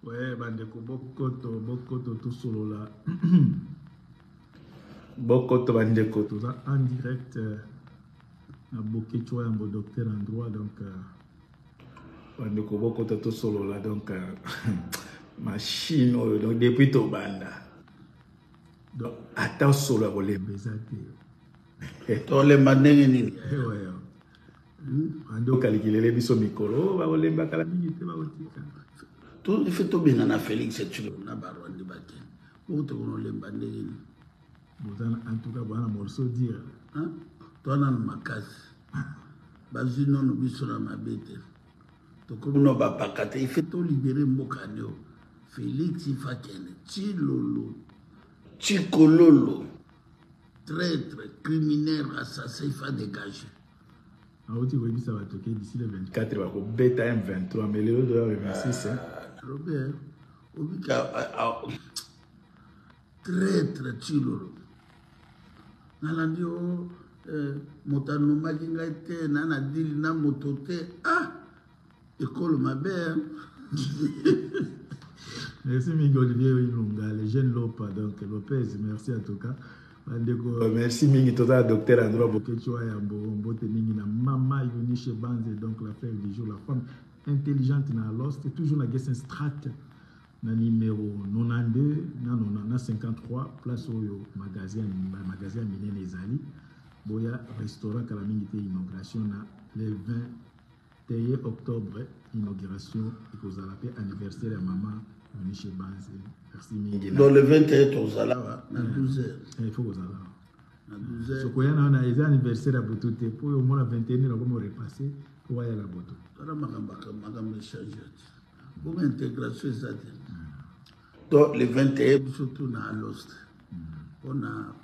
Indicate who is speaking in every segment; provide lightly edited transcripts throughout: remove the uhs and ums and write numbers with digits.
Speaker 1: Ouais, bandeko bokoto bokoto tosolola bokoto bandeko toza en direct euh, na Boketshu Wayambo docteur en droit donc euh, bandeko bokota tosolola donc euh, machine oyo donc depuis tobanda donc ata solo ya kolemba eza te.
Speaker 2: Tolemba ndenge nini?
Speaker 1: Ande okalikilele biso mikolo bakolemba kala mingi te, bakotika.
Speaker 2: Ife tobengana Félix Tshilombo na Barwandi bakende bongo, tokonolemba ndenge nini?
Speaker 1: Boza en tout cas bwana morceau dire.
Speaker 2: Toa nanu makasi, bazwi nono biso na mabe te, tokomi no bapaka te. Ife tolibere mboka neo, Félix ife akende. Tshilolo Tshikololo, traître, criminel, assassin, il faut dégager.
Speaker 1: Auti koyebisa bato ke d'ici le 24 bakobeta M23, mais lelo doya le 26.
Speaker 2: Robert obika traître Tshilolo, nalandi o moto anomaki ngai te na na dili na moto te. Ah, ekolo mabe.
Speaker 1: Merci mingi Olivier Ilunga, le jeune Lopa, donc Lopez, merci en tout cas. Bandeko, merci mingi toza docteur Androit Boketshu Wayambo, mbote mingi na mama Eunice Banze, donc la fleur du jour, la femme intelligente na Lost, toujours na Gessenstraat na numéro 92 na 90 na 53, place oyo magasin magasin minene ezali. Boya restaurant kala mingi te, inauguration na le 21 octobre, inauguration ekozala mpe anniversaire ya mama Eunice Banze. Merci mingi.
Speaker 2: Donc le 21 tozala awa na 12 heures.
Speaker 1: Il faut kozala awa.
Speaker 2: Na 12 heures.
Speaker 1: Sokoya na wana eza anniversaire ya butu te, mpo oyo omona 21 heures akomi repasse mpo waya na butu.
Speaker 2: Tala makambo makambo echange te, bongo intégration eza te. Donc le 21 biso tu na Alost mpona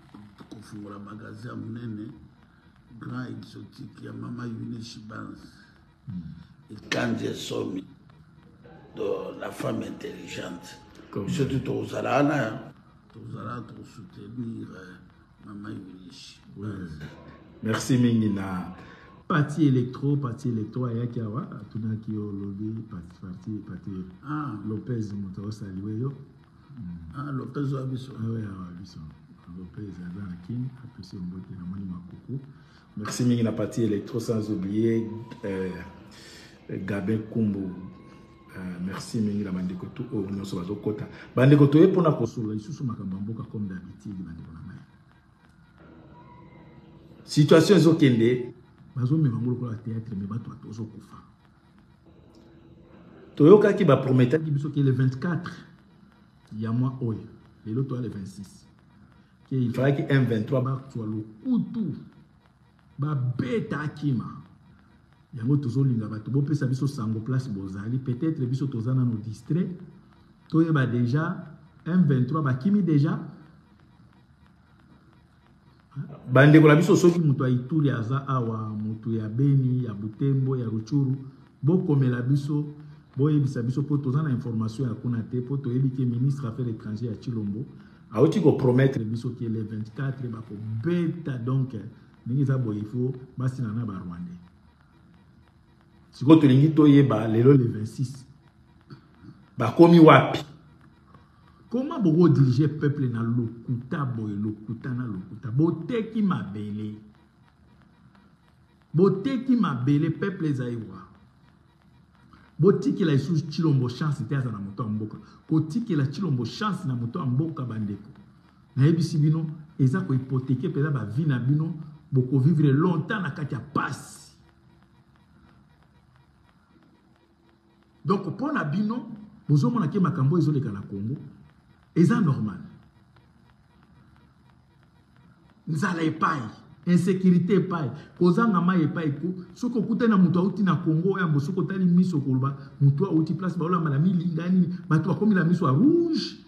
Speaker 2: kofungola magasin ya monene Grand Exotique ya mama Eunice Banz ekanzi esomi, donc la femme intelligente. Biso tu tokozala wana, tozala tokosoutenir mama Eunice.
Speaker 1: Merci mingi na Pati Electro. Pati Electro ayaki awa, atunaki yo, olobi Pati Pati Pati.
Speaker 2: Ah.
Speaker 1: Lopez moto aosaliwe yo.
Speaker 2: Ah, Lopez wa biso.
Speaker 1: Awa biso Lopez aza na Kin, apesi yo mbote. Namoni makuku. Merci mingi na Pati Electro, sans oublier Gabin Kumbu. Merci mingi na bandeko tu oyo nyonso bazokota. Bandeko, toye mpona kosolola lisusu makambo ya mboka comme d'habitude. Bandeko na ngai, situation ezokende, bazomema ngo lokola théâtre, mais bato bato ozokufa. Toyokaki baprometaki biso ke le 24 ya mois oyo, lelo toya le 26, ke il fallaki M23 bazwa lokutu, babeta akima. Yango tozolinga bato bopesa biso sango place bozali. Peut-être biso toza nano distrait, toyeba déjà M23 bakimi déjà. Bandeko na biso, soki moto ya Ituri aza awa, moto ya Beni, ya Butembo, ya Rutshuru, bokomela biso, boyebisa biso mpo toza na information ya kuna te, mpo toyebi ke ministre affaires étranger ya Tshilombo auti kopromettre biso ke le 24 bakobeta. Donc ndenge eza boye, ifo basila na Barwandais. Sikoyo tolingi toyeba lelo le 26 bakomi wapi. Comment bokodirige peuple na lokuta boye, lokuta na lokuta? Boteki mabele, boteki mabele, peuple ezali wa. Botikela lisusu Tshilombo chance te aza na moto ya mboka. Kotikela Tshilombo chance na moto ya mboka, bandeko, nayebisi bino, eza kohypothéquer mpenza bavie na bino. Bokovivre longtemps na kati ya pasi. Donc mpo na bino bozomona ke makambo ezoleka na Congo eza normal, nzala epai, insécurité epai, kozanga mai epai. Soki okutani na moto auti na Congo yambo, soki otali miso, koloba moto auti place baolamba na milinga nini, bato bakomi na miso ya rouge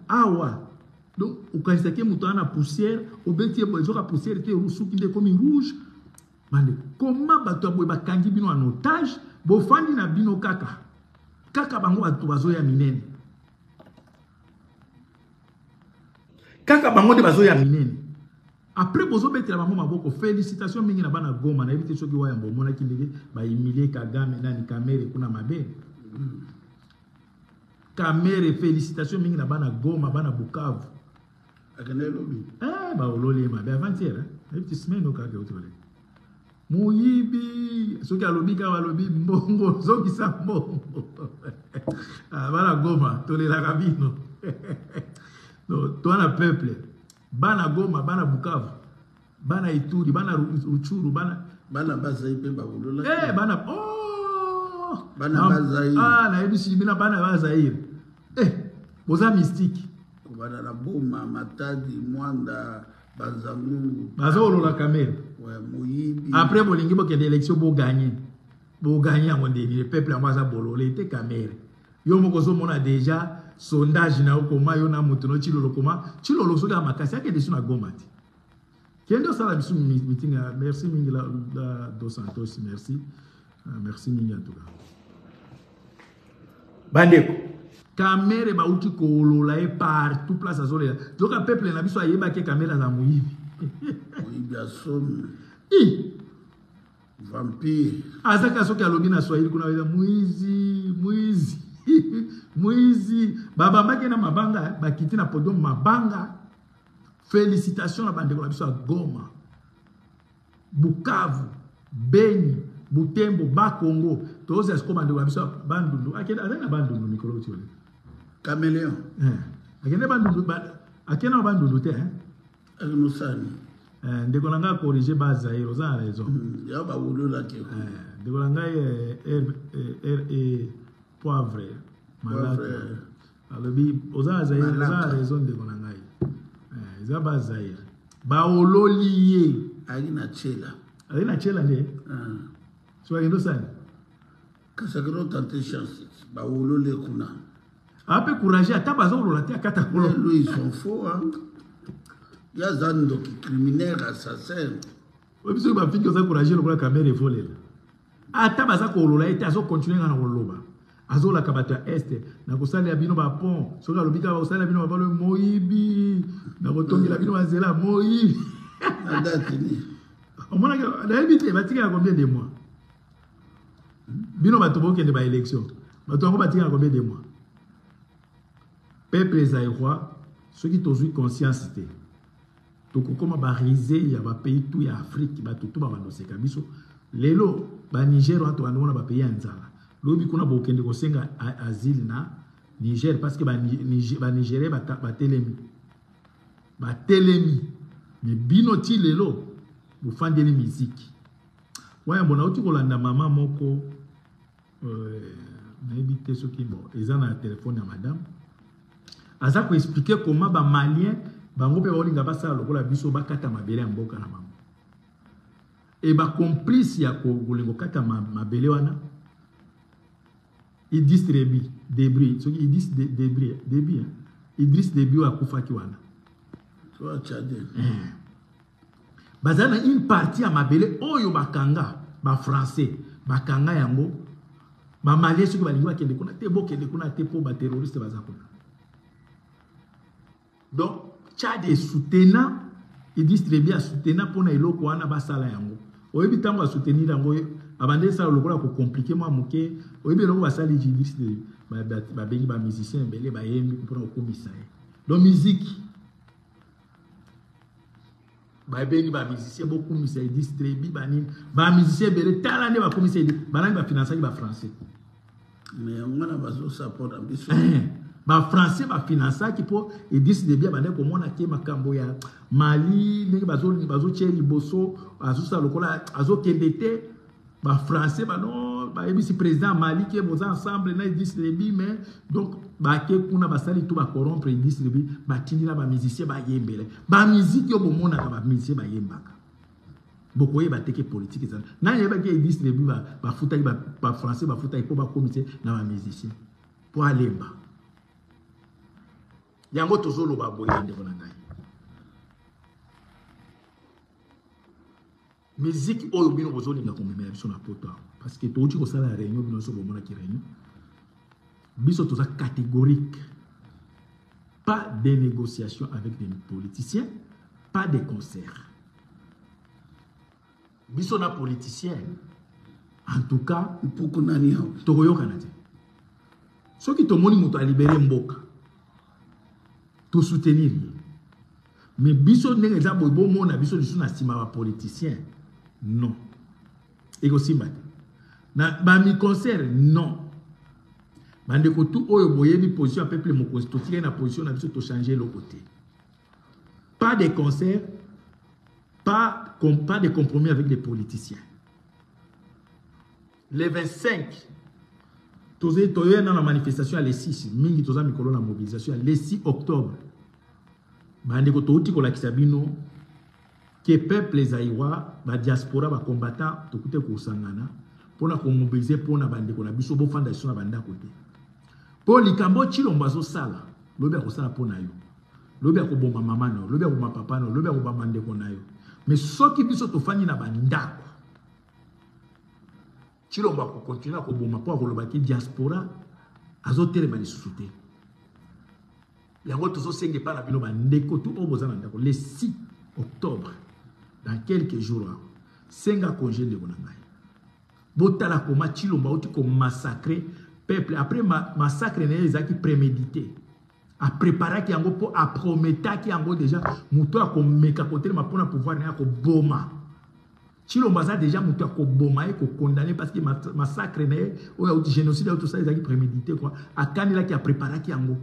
Speaker 1: awa. Donc okanisaki moto wana na poussière, obeti ye, ezoka poussière te, suki nde ekomi rouge. Bandeko, koma bato ya boye bakangi bino en otage, bofandi na bino kaka kaka bango bato bazoya minene, kaka bango nde bazoya minene, après bozobetela bango maboko. Félicitation mingi na bana Goma. Nayebi te soki Wayambo omonaki ndenge bahumilie Kagame, nani, Kamerhe kuna mabe. Kamere, félicitation mingi na bana Goma, bana Bukavu.
Speaker 2: Akende lobi.
Speaker 1: Eh, baololi ye mabe avant-hier, hein? Nayebi ti semaine oyo kaka euti koleka. Moyibi, soki alobi kaka balobi mbongo, zongisa mbongo. Ah, bana Goma, tolelaka bino. Donc, toi na peuple, bana Goma, bana Bukavu, bana Ituri, bana Rutshuru, bana
Speaker 2: bana bazai mpe bakololaki.
Speaker 1: Eh, bana oh!
Speaker 2: Bana bazai.
Speaker 1: Ah, nayebisi bino bana bazaire. Eh, boza mystique.
Speaker 2: Kobanda na Boma, Matadi, Mwanda, Banzangungu.
Speaker 1: Baza olola Kamere.
Speaker 2: Ouais, moyibi.
Speaker 1: Après bolingi bokende élection bo gagner. Bo gagner yango ndeni le peuple yango aza bolole te Kamere. Yo moko ozomona déjà sondage na yo koma yo na moto no Tshilolo koma Tshilolo soki ya makasi akende su na Goma te. Kende osala biso meeting ya merci mingi la, la Dos Santos merci. Merci mingi en tout cas. Bandeko Kamere bauti koolola ye partout place azolela. Zoka peuple na biso ayebaki Kamere aza moyibi.
Speaker 2: Moyibi ya somi.
Speaker 1: I
Speaker 2: vampire.
Speaker 1: Azaka soki alobi na Swahili kuna eza mwizi, mwizi. Mwizi. Babambaki na mabanga, bakiti na podium mabanga. Félicitations na bandeko na biso ya Goma, Bukavu, Beni, Butembo, Bakongo. Tozela sikoyo bandeko na biso ya Bandundu. Akende azali na Bandundu mikolo oyo tiole.
Speaker 2: Caméléon.
Speaker 1: Eh. Akende Bandundu ba, akende na Bandundu te hein.
Speaker 2: Akende
Speaker 1: Eh, ndeko na ngai corriger ba Zaire, oza na raison.
Speaker 2: Ya ba wololaki.
Speaker 1: Eh, ndeko na ngai eh, R, R, E poivre malade. Alobi oza na Zaire, oza na raison ndeko na ngai. Eh, eza ba Zaire. Baololi ye.
Speaker 2: Ayaki na Tshela.
Speaker 1: Ayaki na Tshela nde?
Speaker 2: Ah.
Speaker 1: So akende osani?
Speaker 2: Kasi akende otante chance. Baololi kuna.
Speaker 1: Ape courage ata bazolola te akata kolo.
Speaker 2: Lui ils sont faux hein. Ya za ndoki criminel assassin.
Speaker 1: Oyebi soki bafingi oza courage lokola Kamere efolela. Ata baza kolola ye te azo continuer nga na koloba. Azolaka bato ya Est na kosalela bino ba pont soki alobi kaka kosalela bino babalo moyibi na kotongela bino banzela moyibi.
Speaker 2: Na date nini?
Speaker 1: Omonaki nayebi te batikala combien de mois? Bino bato bokende ba élection bato yango batikala combien de mois? Peuple zaïrois soki tozwi conscience te tokokoma ba risée ya ba pays tout ya Afrique, bato tout babanda koseka biso. Lelo ba Niger wana tobanda komona ba pays ya nzala, lobi kuna bokende kosenga asile na Niger parce que ba Nigerien batelemi, batelemi. Mais bino ti lelo bofandeli musique. Wayambo nauti kolanda mama moko nayebi te soki bon eza na telefone ya madame aza ko expliquer comment ba malien bango pe baolinga basala lokola biso bakata mabele ya mboka na bango e ba complice ya kolinga kokata mabele wana Idriss Déby Debris soki Idriss Debris Déby hein? Idriss Déby oyo akufaki wana eh. Bazali na une partie ya mabele oyo bakanga ba français bakanga yango ba malien soki balingi bakende kuna te bokende kuna te mpo ba terroriste baza kuna. Donc Tchad esoutena Idriss Déby asoutena mpona eloko wana basala yango. Oyebi ntango asoutenir yango abandi esala lokola kocomplike mwa moke. Oyebi eloko basali Idriss Déby babengi ba musicien ebele bayembi mpona kokumisa ye. Donc musique babengi ba musicien bokumisa Idriss Déby banini ba musicien ebele tala nde bakumisa Idriss banani bafinansaki ba français.
Speaker 2: Mais yango wana bazosapota biso.
Speaker 1: Ba français bafinansaki mpo Idriss Déby abandaki komona te makambo ya Mali ndenge bazotia liboso azosala lokola azokende te. Ba français bano bayebisi président Mali ke boza ensemble na Idriss Déby mais donc bake kuna basali tout ba corrompre Idriss Déby batindi na ba musicien bayembele ba musique yo bomonaka ba musicien bayembaka bokoyeba te ke politique ezali nani ayebaki Idriss Déby bafutaki ba français bafutaki mpo bakomise na ba musicien mpo alemba yango tozoloba boye ndeko na ngai. Musique oyo bino bozolinga komemela biso na poto awa parce que touti kosala réunion bino nyonso bomonaki réunion biso toza catégorique, pas de négociation avec des politiciens, pas de concert. Biso na politicien en tout cas
Speaker 2: mpuku nani awa
Speaker 1: tokoyokana te. Soki tomoni moto alibere mboka, tosoutenir ye. Mais biso ndenge eza boye, bomona biso lisusu na nsima ba politiciens, non, ekosimba te. Na bamiconcert, non. Bandeko tu oyo boyebi position ya peuple mokonzi, totikali na position na biso, tochange eloko te. Pas de concert, pas de compromis avec les politiciens. Le 25 tozali toyena na manifestation ya le 6, mingi toza mikolo na mobilisation ya le 6 octobre. Bandeko, touti kolakisa bino ke peuple zaïrois, badiaspora, bacombattant, tokute kosangana mpona komobilize mpona bandeko na biso. Bofanda biso na bandako te, mpo likambo Tshilombo azosala, lobi akosala mpo na yo, lobi akoboma mama na yo, lobi akoboma papa na yo, lobi akoboma ndeko na yo. Mais soki biso tofandi na bandako, Tshilombo akokontinue akoboma, mpo akolobaki diaspora azotelema lisusu te. Yango tozosenga epai na bino, bandeko tu oyo boza na ndako, le 6 octobre, dans quelques jours awa, senga congé, ndeko na ngai. Botala koma Tshilombo auti komassacre peuple. Après massacre na ye ezalaki prémédité, apreparaki yango mpo aprometaki yango déjà: moto akomeka kotelema mpona pouvoir na ye, akoboma. Tshilombo aza déjà moto akoboma ye, kokondane, parce que massacre na ye oyo auti, génocide auti osala, ezalaki prémédité quoi. Akanelaki, apreparaki yango,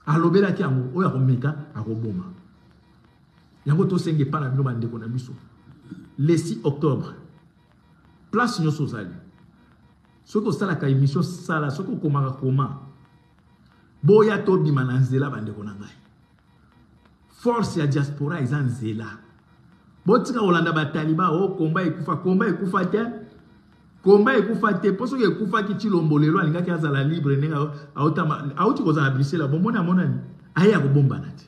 Speaker 1: alobelaki yango: oyo akomeka, akoboma. Yango tosenga epai na bino, bandeko na biso, le 6 octobre, place nyonso ozali, soki osalaka émission, sala, soki okomaka, koma, boya tobima na nzela. Bandeko na ngai, force ya diaspora eza nzela. Botika kolanda bataliba o komba ekufa. Komba ekufa te, komba ekufa te, mpo soki ekufaki, Tshilombo lelo alingaki azala libre ndenge auti kozala Bruxelles. Bomoni, amonani aye ya kobombana te.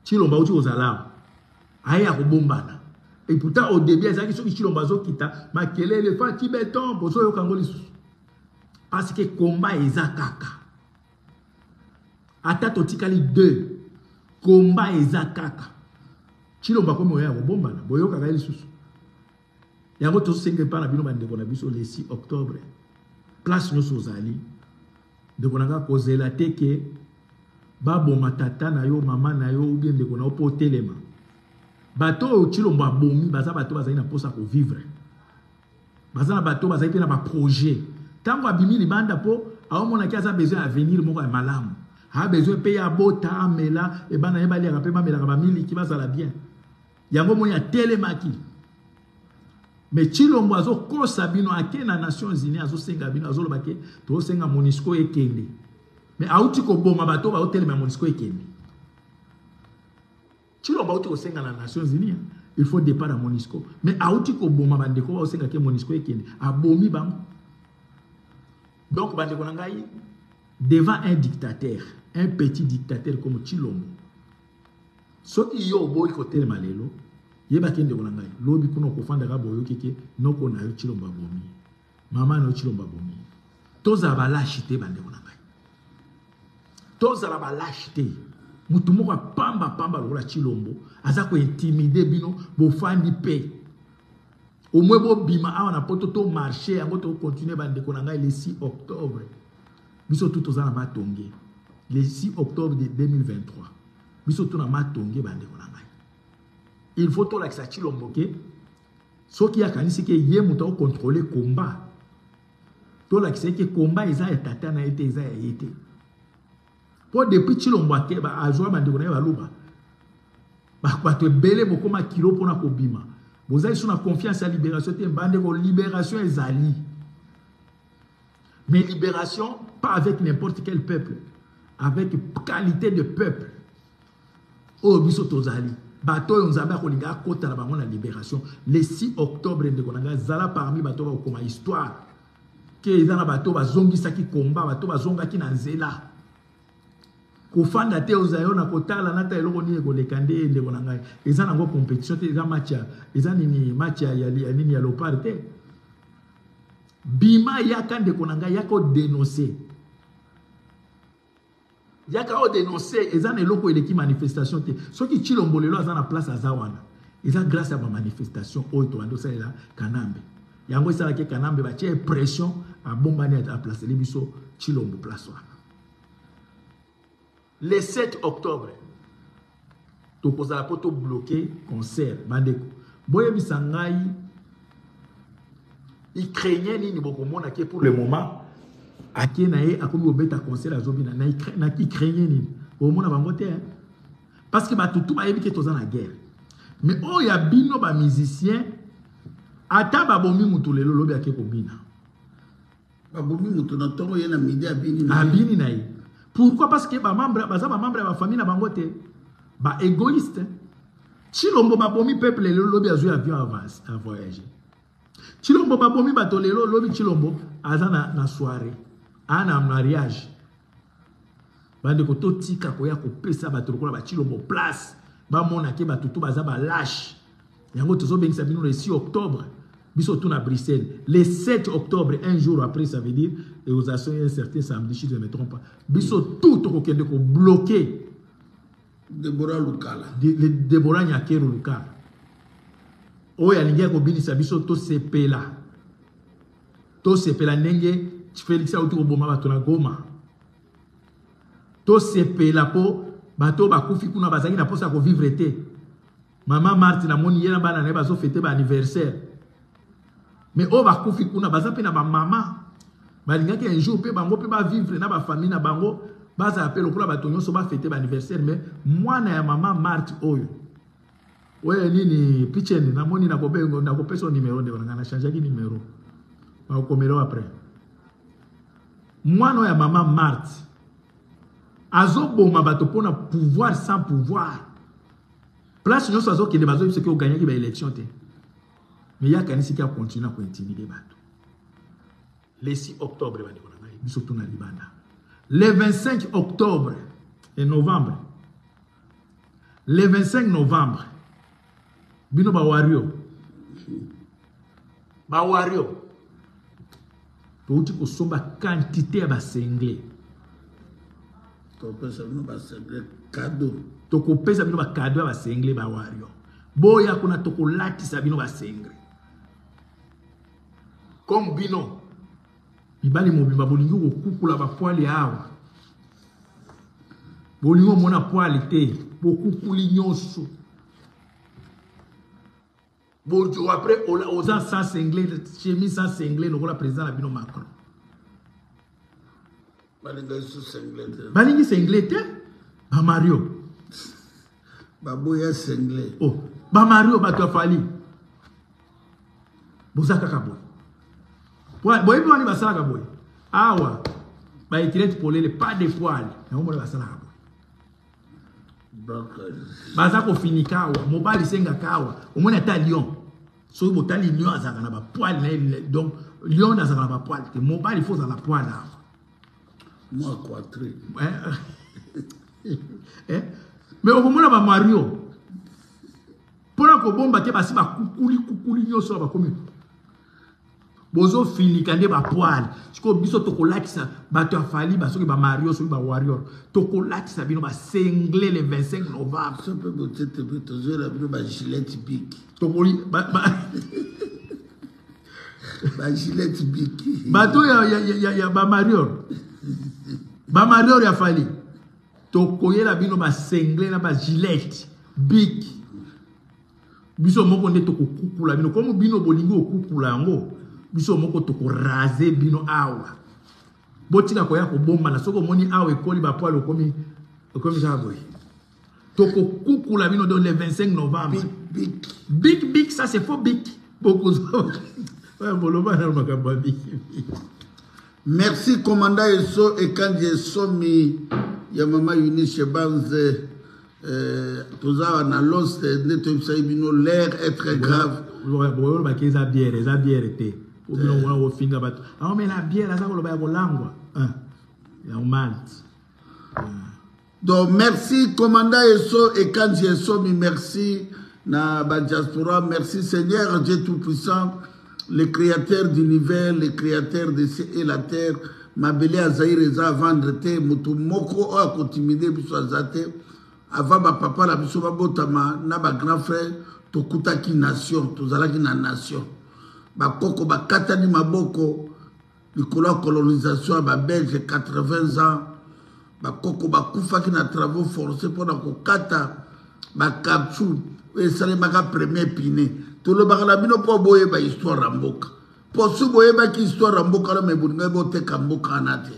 Speaker 1: Tshilombo auti kozala awa, aye ya kobombana. Et pourtant au début ezalaki soki Tshilombo azokita, makelele, Fatshi béton, bozoyoka yango lisusu, parce que komba eza kaka. Ata totikali deux, komba eza kaka. Tshilombo akomi oya ya kobombana, boyokaka ye lisusu. Yango tozosenga epai na bino, bandeko na biso, le 6 octobre, place nyonso ozali, ndeko na nga, kozela te ke baboma tata na yo, mama na yo ou bien ndeko na yo mpo otelema. Bato oyo Tshilombo abomi baza bato bazali na mposa kovivre, baza na bato bazali mpe na baprojet. Ntango abimi libanda mpo aomonaki aza besoin ya avenir moko ya malamu, a besoin mpe ya bota, amela, ebana ye baliaka mpe bamelaka bamiliki, bazala bien. Yango moni atelemaki. Mais Tshilombo azokosa bino, ake na Nations Unies, azosenga bino, azoloba ke tozosenga MONUSCO ekende, mais auti koboma bato baotelema ya MONUSCO ekende. Tshilombo auti kosenga na Nations Unies, il faut départ ya MONUSCO, mais auti koboma bandeko baosenga ke MONUSCO ekende, abomi bango. Donc bandeko na ngai, devant un dictateur, un petit dictateur comme Tshilombo, soki yo oboyi kotelema lelo, yebaki, ndeko na ngai, lobi kuna okofandaka, boyoki ke noko na yo Tshilombo abomi, mama na yo Tshilombo abomi. Tozala balâches te, bandeko na ngai, tozala balâches te. Motu moko apambapamba lokola Tshilombo aza kointimider bino, bofandi mpe omwe. Bobima awa na Poto, tomarche. Yango tokontinue, bandeko na ngai, le 6 octobre, biso tu toza na Matonge, le 6 octobre de 2023, biso tu na Matonge. Bandeko na ngai, il faut tolakisa Tshilombo ke soki akanisi ke ye moto akokontrole komba, tolakisa ye ke komba eza ya tata na ye te, eza ya ye te. Mpo depuis Tshilombo azwa bandeko na ye baluba, bato ebele bokóma kilo mpona kobima, boza lisusu na confiance ya libération te. Bandeko, libération ezali, mais libération pas avec n'importe quel peuple, avec qualité de peuple oyo biso tozali, bato oyo Nzambe akolinga akota na bango na libération. Le 6 octobre, ndeko na ngai, zala parmi bato bakokoma histoire ke eza na bato bazongisaki komba, bato bazongaki na nzela. Kofanda te, ozala yo na kotala nata eloko nini ekoleka nde. Ndeko na ngai, eza nango compétition te, eza match ya, eza nini, match ya nini, ya Léopard te. Bima, yaka, ndeko na ngai, yaka odénonce, yaka odénonce. Eza na eloko eleki manifestation te. Soki Tshilombo lelo aza na place aza wana, eza grâce ya bamanifestation oyo tobandi osalela Kanambe. Yango esalaki Kanambe batie pression, Abombani aplaceli biso Tshilombo place wana. Le 7 octobre tokozala mpo tobloke concert. Bandeko, boyebisa ngai ukrainien nini bokomona ke pour le moment ake na ye akomi kobeta concert, azobina na ukrainien nini, bomona bango te, parce que bato tu bayebi ke toza na guerre. Mais oyo ya bino bamusicien, ata babomi mutu lelo, lobi ake kobina.
Speaker 2: Babomi moto na ntongo, ye na midi abini.
Speaker 1: Na abini na ye. Pourquoi? Parce que bamembre baza bamembre ya bafamille na bango te, baégoïste. Tshilombo, babomi peuple lelo, lobi azwi avion, avance avoyage. Tshilombo, babomi bato lelo, lobi Tshilombo aza na soirée, aa na mariage. Bandeko, totika koya kopesa bato lokola baTshilombo place, bamona ke bato to baza balâche. Yango tozobengisa bino le 6 octobre, biso tout na Bruxelles, le 7 octobre, un jour après, ça veut dire ekozala un certain samedi si je ne me trompe pas. Biso tout tokokende kobloquer
Speaker 2: Debora Lukala.
Speaker 1: Debora Nyakero Lukala oyo alingi kobinisa biso. Tosepela, tosepela ndenge Félix auti koboma bato na Goma. Tosepela mpo bato bakufi kuna bazalaki na mposa ya kovivre te. Mama Marthe, namoni ye na bana na ye bazofêter baanniversaire, mais oyo bakufi kuna baza mpe na bamama, balingaki un jour mpe bango mpe bavivre na bafamille na bango, bazala mpe lokola bato nyonso, bafêter baanniversaire. Mais mwana ya mama Marthe oyo, oyo nini, Picheni, namoni nakobengo, nakopesa numero. Ndeko na ngai, nachangeaki numero, nakokomela après. Mwana oyo ya mama Marthe azoboma bato mpona pouvoir, sans pouvoir. Place nyonso azokende, bazoyebi soki oganyaki baélection te, mais ye akanisiki akontinue kointimider bato. Le 6 octobre, bandeko na ngai, biso tuna libanda. Le 25 octobre et novembre, le 25 novembre, bino bawario, bawario, touti kosomba quantité ya basinglet.
Speaker 2: Topesa bino basinglet cadeau.
Speaker 1: Tokopesa bino bacadeau ya basinglet. Bawario, boya kuna, tokolatisa bino basinglet. Comme bino mibali mobimba bolingi kokukula bapoils awa, bolingi omona poil te, bokukuli nyonso. Bojo après oza sans singlet, chemise sans singlet, lokola président na bino Macron.
Speaker 2: Balinga lisusu singlet te.
Speaker 1: Balingi singlet te, bamario.
Speaker 2: Baboya singlet.
Speaker 1: Oh, bamario, bato ya Fally, boza kaka boye. Boyebi wani basalaka boye awa, baetirete polele, pas de poil. Yango mona basalaka boye, baza kofinika awa. Mobali sengaka awa, omoni ata lion, soki botali lion azalaka na bapoils na ye. Donc lion azalaka na bapoils te. Mobali faut ozala poil awa.
Speaker 2: Mwa poitrine.
Speaker 1: Mais okomona bamario, mpona kobomba te, basi bakukuli kukuli nyonso, bakomi bozofinika nde bapoils. Sikoyo biso tokolakisa bato ya Fally, basoki bamario, soki bawarrior, tokolakisa bino basinglet le 25 novembre.
Speaker 2: So mpe botie te, mpe tozoyela bino bagilette Bic.
Speaker 1: Tokoli
Speaker 2: Bagilette Bic.
Speaker 1: Bato ya bamarior, bamarior ya Fally, tokoyela bino basinglet na bagilette Bic. Biso moko nde tokokukula bino. Komo bino bolingi kokukula yango, biso moko tokoraser bino awa. Botika koya kobombana. Soki omoni awa ekoli bapoils, okomi, okomi kaka boye. Tokokukula bino. Donc le 25 novembre,
Speaker 2: Bic.
Speaker 1: Bic, Bic, ça c'est faux. Bic, bokozwa boloba na makambo ya Bic.
Speaker 2: Merci commandant Eso Ekandi Esomi ya mama Eunice Banze. Toza na Lost nde toyebisaki bino, l'air est très grave.
Speaker 1: Boyolobaki eza bière, eza bière te. Po bino wana kofinga bato, aomela bière, aza koloba ya kolangwa ya malt.
Speaker 2: Donc merci commandant Eso Ekanji Esomi, merci na ba diaspora, merci Seigneur Dieu Tout-Puissant, le créateur d'univers, le créateur de ciel et la terre. Mabele ya Zaire eza vendre te, moto moko oyo akointimider biso aza te. Avant bapapa na biso babotama na bagrand frère, tokutaki nation, tozalaki na nation. Bakoko bakatani maboko. Likolo ya colonisation ya ba belge 80 ans, bakoko bakufaki na travaux forcés mpo na kokata ba caoutchouc oyo esalemaka premier pine. Tolobaka na bino mpo boyeba histoire ya mboka. Mpo soki boyebaki histoire ya mboka wana, me bolingaki boteka mboka wana te.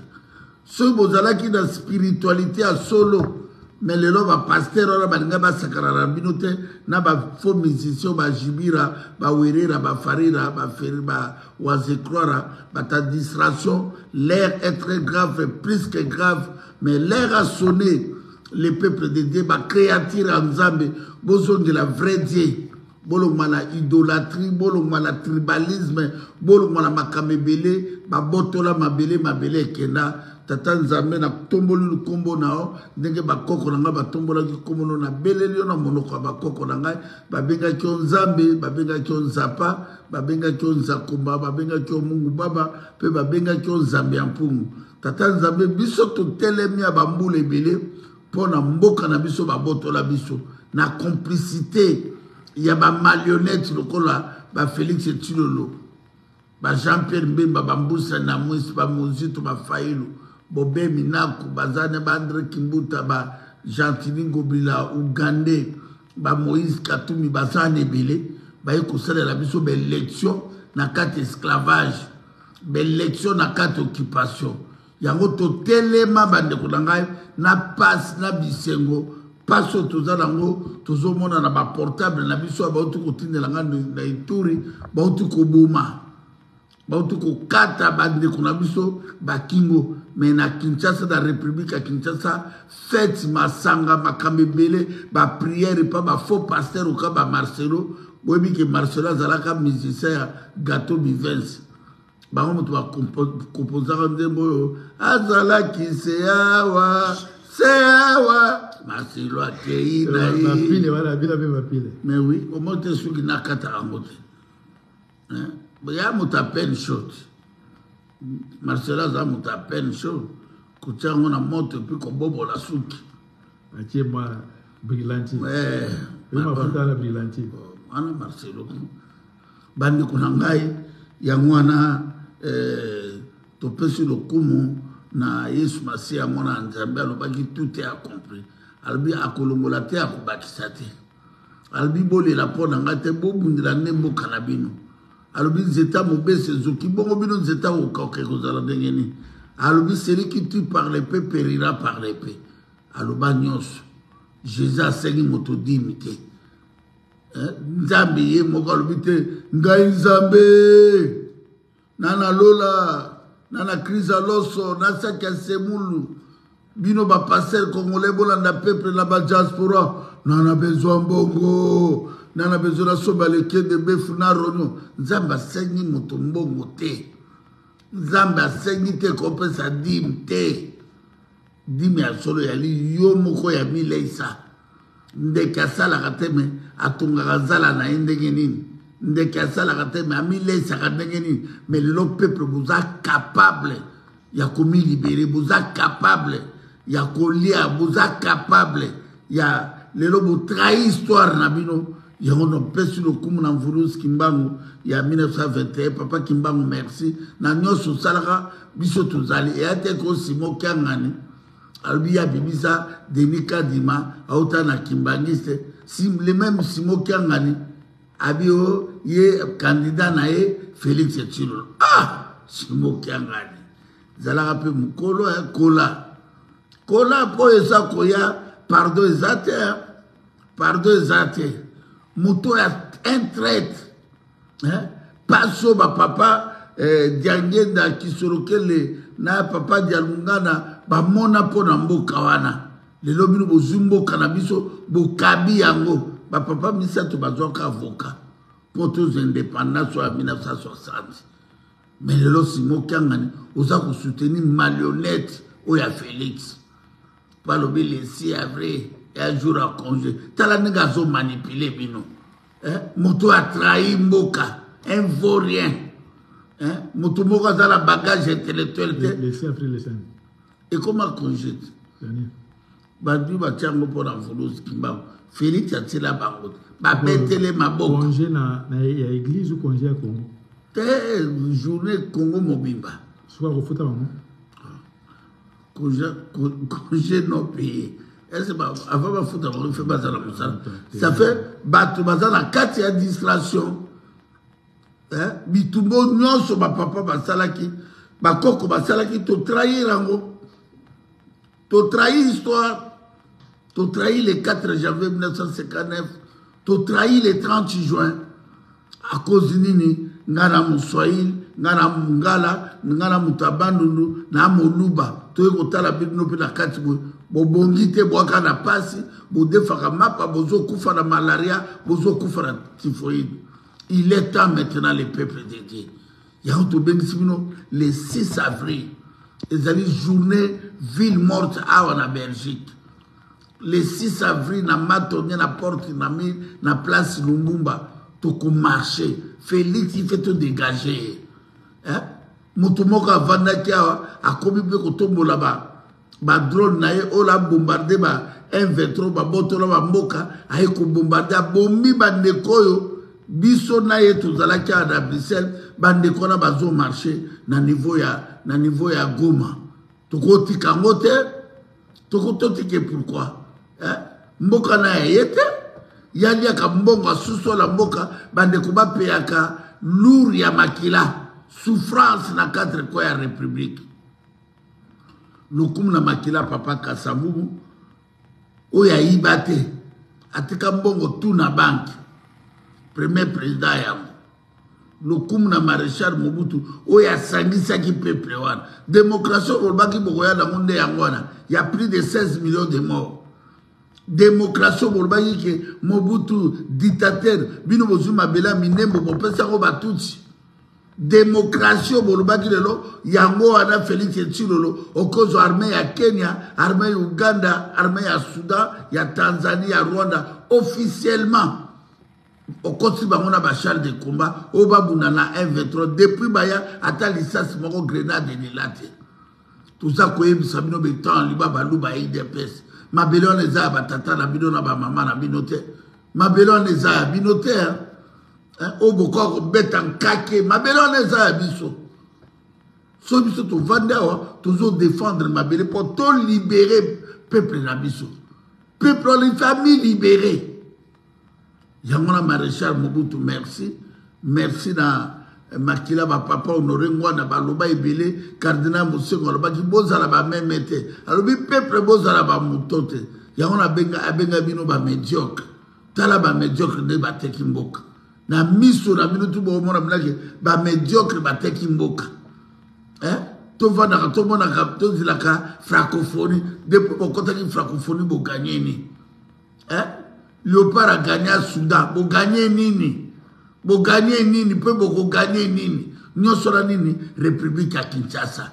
Speaker 2: Soki bozalaki na spiritualité ya solo, me lelo ba pasteur wana balinga basakana na bino te na ba faux musiciens, ba jibira, ba werera, ba farira, ba feri, ba wazekroira, bata distraction. L'air est très grave, plus que grave, mais l'air a sonné. Le peuple de Dieu, ba créature ya Nzambe, bozongela vrai Dieu. Bolongwa na idolatrie, bolongwa na tribalisme, bolongwa na makambo ebele, babotola mabele, mabele ekenda. Tata Nzambe, natomboli lukombo na yo ndenge bakoko na ngai batombolaki nkombo no. Nabeleli yo na monoko ya bakoko na ngai. Babengaki yo Nzambe, babengaki yo Nzapa, babengaki yo Nzakomba, babengaki yo Mungu Baba, mpe babengaki yo Nzambe ya Mpungu. Tata Nzambe, biso totelemi ya bambula ebele mpo na mboka na biso babotola biso na complicité ya ba marionnette lokola ba Félix Tshilolo, ba Jean-Pierre Mbemba, ba Mbusa Nyamwisi, ba Muzito, ba Fayulu, Bobe Minaku, bazane ba André Kimbuta, ba Gentiny Ngobila Ougandais, ba Moïse Katumbi, bazana ebele baye kosalela biso ba élection na kati esclavage, ba élection na kati occupation. Yango totelema bandeko na ngai na pasi na bisengo. Pasi oyo toza nango tozomona na baportable na biso, bauti kotindela ngai na Ituri, bauti koboma, bauti kokata bandeko na biso bakingo. Me na Kinshasa, na République ya Kinshasa, fete, masanga, makambo ebele, bapriere epa bafaux pasteur oka ba Marcelo. Boyebi ke Marcelo azalaka musicien ya Gato Bivens, bango moto bakomposaka nzembo oyo azalaki se awa se awa Marcelo akei na ye.
Speaker 1: Bapile wana bino mpe bapile.
Speaker 2: Mais oui, omoi te soki nakataka yango te ya moto apene shot. Marcelo aza moto apene shot, kotia yango na moto epuis kobobola suki.
Speaker 1: Atie mwa brillantine, mafuta wana brillantine.
Speaker 2: Wana Marcelo. Bandeko na ngai, yango wana topesi lokumu na Yesu Masiya, mwana ya Nzambe. Alobaki tout est accompli. Alobi akolongola te, akobakisa te. Alobi bolela mpo na ngai te, bobundela nde mboka na bino. Alobi nzeta mobesi ezoki bongo, bino nzeta kokoka ekozala ndenge nini? Alobi celui qui tue par l'épée périra par l'épée. Aloba nyonso. Jésus asengi moto dimi te. Nzambe ye moko alobi te ngai Nzambe na na lola na na crise ya loso na saki ya semulu. Bino bapaster congolais, bolanda peuple na badiaspora na na besoin mbongo, na na besoin nasomba lekende befu na ronio. Nzambe asengi moto mbongo te. Nzambe asengi te kopesa dime te. Dime ya solo yali yo moko ya mileisa. Ndeke asalaka te me atongaka zala na ye ndenge nini? Ndeke asalaka te me amileisaka ndenge nini? Me lelo peuple boza capable ya komilibere, boza capable ya kolia, boza capable ya lelo botrahi histoire na bino. Yango nopesi lokumu na Mvuluzi Kimbangu ya 1921. Papa Kimbangu, merci na nyonso osalaka. Biso tozali eya te kosimo kiangani. Alobi ya bimisa Denis Kadima auta na Kimbangiste, si le même Simo Kiangani abi o ye candidat na ye Félix Tshilolo. Ah, Simo Kiangani zalaka mpe mokolo kola kola mpo eza koya. Pardon eza te, pardon eza te. Moto ya un traître, pasi oyo bapapa Diangenda Kisolokele na papa Dialungana bamona mpo na mboka wana. Lelo bino bozwi mboka na biso, bokabi yango. Bapapa misato bazwaka avocat mpo tozwa indépendance oyo ya 1960. Mais lelo Simo Kiangani oza kosoutenir marionnette oyo ya Félix mpo alobi le 6 avril ya jour ya congé. Tala ndenge azomanipule bino. Moto atrahi mboka, un vaurien, moto moko aza na bagage intellectuel te.
Speaker 1: Le 6 avril, le 5.
Speaker 2: Ekoma congé te. Bato batia yango mpo na Mvuluzi Kimbangu. Félix atiela bango te, babetele maboko.
Speaker 1: Congé na ya église ou congé ya Congo?
Speaker 2: Te, journée Congo mobimba.
Speaker 1: Soki akofuta bango.
Speaker 2: Congé non payé. Est-ce avant bafuta bango fe bazala mosala. Ça fait bato baza na kati ya distraction. Eh, bitumba nyonso bapapa basalaki, bakoko basalaki, totrahir yango. Totrahir histoire. Totrahir le 4 janvier 1959. Totrahir le 30 juin. À cause nini, nga na Moswahili, nga na Mungala, nga na moto ya Bandundu, na Moluba. Toye kotala bino mpe na kati boye. Bobongi te, bwaka na pasi, bodefaka mapa, bozokufa na malaria, bozokufa na typhoïde. Il est temps maintenant le peuple de Dieu. Yango tobengisi bino le 6 avril. Ezali journée ville morte awa na Belgique. Le 6 avril na Matonge na porte na mi na place Lumbumba tokomarcher. Félix il fait tout dégager. Hein? Moto moko avandaki awa akomi mpe kotombola ba drone na ye oyo abombarde ba M23 babotola ba mboka, aye kobombarde abomi bandeko oyo biso na ye tozalaki awa na Bruxelles, bandeko wana bazomarche na niveau ya, na niveau ya Goma. Tokotika yango te, tokototike pourquoi? Hein? Mboka na ye te, yaliaka mbongo asusola mboka, bandeko bapeyaka lourd ya makila, souffrance na quatre coins ya République. Lokumu na makila papa Kasavubu oyo ayiba te, atika mbongo tout na banque, premier président yango. Lokumu na maréchal Mobutu oyo asangisaki peuple wana. Démocratie oyo bolobaki bokoya nango nde yango wana, ya plus de 16 millions de morts. Démocratie oyo bolobaki ke Mobutu dictateur, bino bozwi mabele ya minembo bopesako batutsi. Démocratie oyo bolobaki lelo yango wana, Félix Tshilolo okozwa armée ya Kenya, armée ya Uganda, armée ya Soudan, ya Tanzanie, ya Rwanda, officiellement okoti bango na ba chars de combat oyo babunda na M23 depuis baya ata lisasi moko grenade elela te. Toza koyebisa bino betan liba baluba ya UDPS, mabele wana eza ya batata na bino na bamama na bino te, mabele wana eza ya bino te, oyo bokoka kobeta nkake, mabele wana eza ya biso. So biso tovandi awa tozodefendre mabele mpo tolibere peuple na biso. Peuple wana ifami libere. Yango na maréchal Mobutu, merci. Merci na makila ba papa Honoré Ngwana baloba ebele, cardinal Mosengo alobaki bozala ba meme te. Alobi peuple bozala ba moto te. Yango na benga abenga bino ba médiocre. Tala ba médiocre nde bateki mboka. Na miso na bino tu bomona bilaki ba médiocre bateki mboka. Hein? Tovandaka tomonaka tozilaka francophonie depuis bokotaki francophonie boganye nini? Hein? Léopard a gagné à Soudan, boganye nini? Boganye nini pe bokoganye nini? Nyonso na nini? République ya Kinshasa.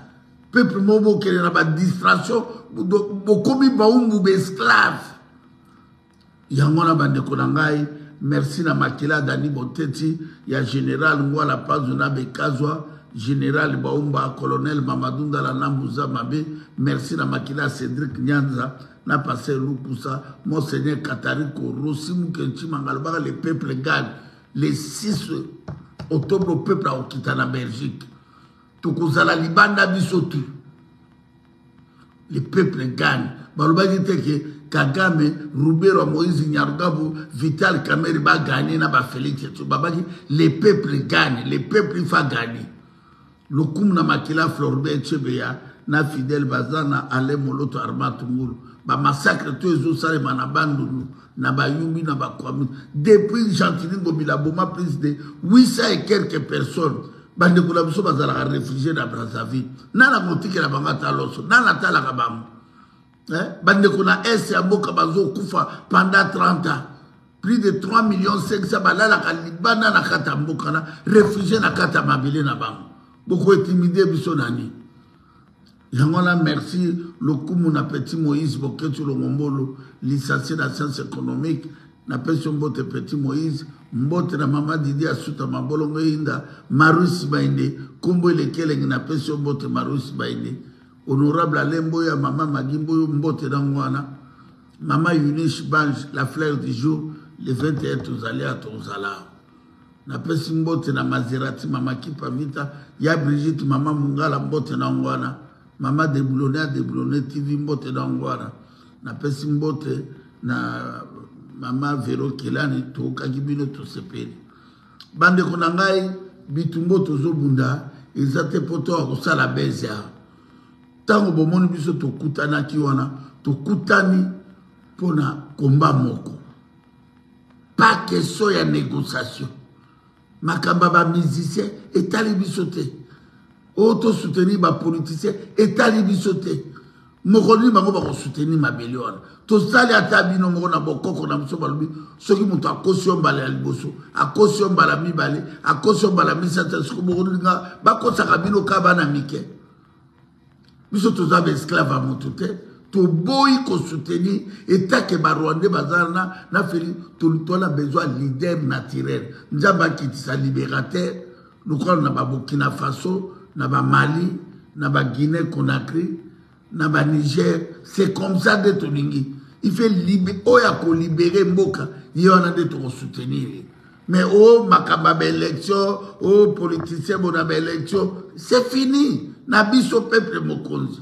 Speaker 2: Peuple moko bokende na ba distraction, bokomi baumbu ba esclave. Yango na bandeko na ngai, merci na makila Dani Boteti ya général Ngwala Panzu na Bekazwa, général Baumba, colonel Mamadou Ndala na Mouza Mabe, merci na makila Cédric Nyanza na pasteur Lukusa, Monseigneur Katariko, Rossi Mukenchi Mangalobaka, le peuple gagne. Le 6 octobre, le peuple a quitté la Belgique. Tokozala libanda biso tu. Le peuple gagne. Balobaki te ke Kagame, Ruberwa, Moïse Nyarugabo, Vital Kamerhe ba gagner na ba Félix Tshisekedi. Babaki le peuple gagne, le peuple il faut gagner. Lokumu na makila Floribert Chebeya na Fidèle Bazana, Alain Moloto, Armand Tungulu. Ba massacre tout ezo salema na Bandundu, na ba Yumbi, na ba Kwami. Depuis Gentiny Ngobila boma plus de 800 et quelques personnes. Bandeko na biso bazalaka réfugié na Brazzaville. Nana kotikela bango ata loso, nana atalaka bango. Hein? Bandeko na est ya mboka bazokufa pendant 30 ans. Plus de 3 millions 500 balalaka libanda na kati ya mboka na réfugié na kati ya mabele na bango. Boko intimider biso nani? Yango wana merci lokumu na petit Moïse Boketshu Longombolo, licencié na sciences économiques, na pesi mbote petit Moïse, mbote na mama Didi Asuta Mabolongo Inda, Marusi Bainde, kombo elekelenge na pesi mbote Marusi Bainde, honorable Alembo ya mama Magimbo mbote na ngwana, mama Eunice Bange, la fleur du jour, le 21 tozali à tozala. Napesi mbote na Maserati mama Kipa Vita ya Brigitte mama Mungala mbote na yango wana. Mama Deboulone ya Deboulone TV mbote na yango wana. Napesi mbote na mama Vero Kelani tokaki bino tosepeli. Bandeko na ngai bitumbo tozobunda eza te mpo toya kosala beze awa. Ntango bomoni biso tokutanaki wana tokutani mpo na komba moko. Pas question ya négociation. Makambo ya ba musiciens etali biso te. Oyo to soutenir ba politiciens etali biso te. Mokolo nini bango bako soutenir mabele wana? Tosali ata bino moko na bokoko na biso balobi soki moto akosi yo mbala ya liboso, akosi yo mbala mibale, akosi yo mbala misato, soki bokolinga bakosaka bino ka bana mike. Biso toza ba esclave ya moto te. Toboyi ko soutenir etake ba Rwandais baza na na Felix tola besoin leader naturel. Nzambe akitisa libérateur lokola na ba Burkina Faso, na ba Mali, na ba Guinée Conakry, na ba Niger, c'est comme ça nde tolingi. Il fait libé oyo ako libérer mboka ye wana nde toko soutenir ye. Mais oh makambo ya ba élection, oh politicien bona ba élection, c'est fini. Na biso peuple mokonzi.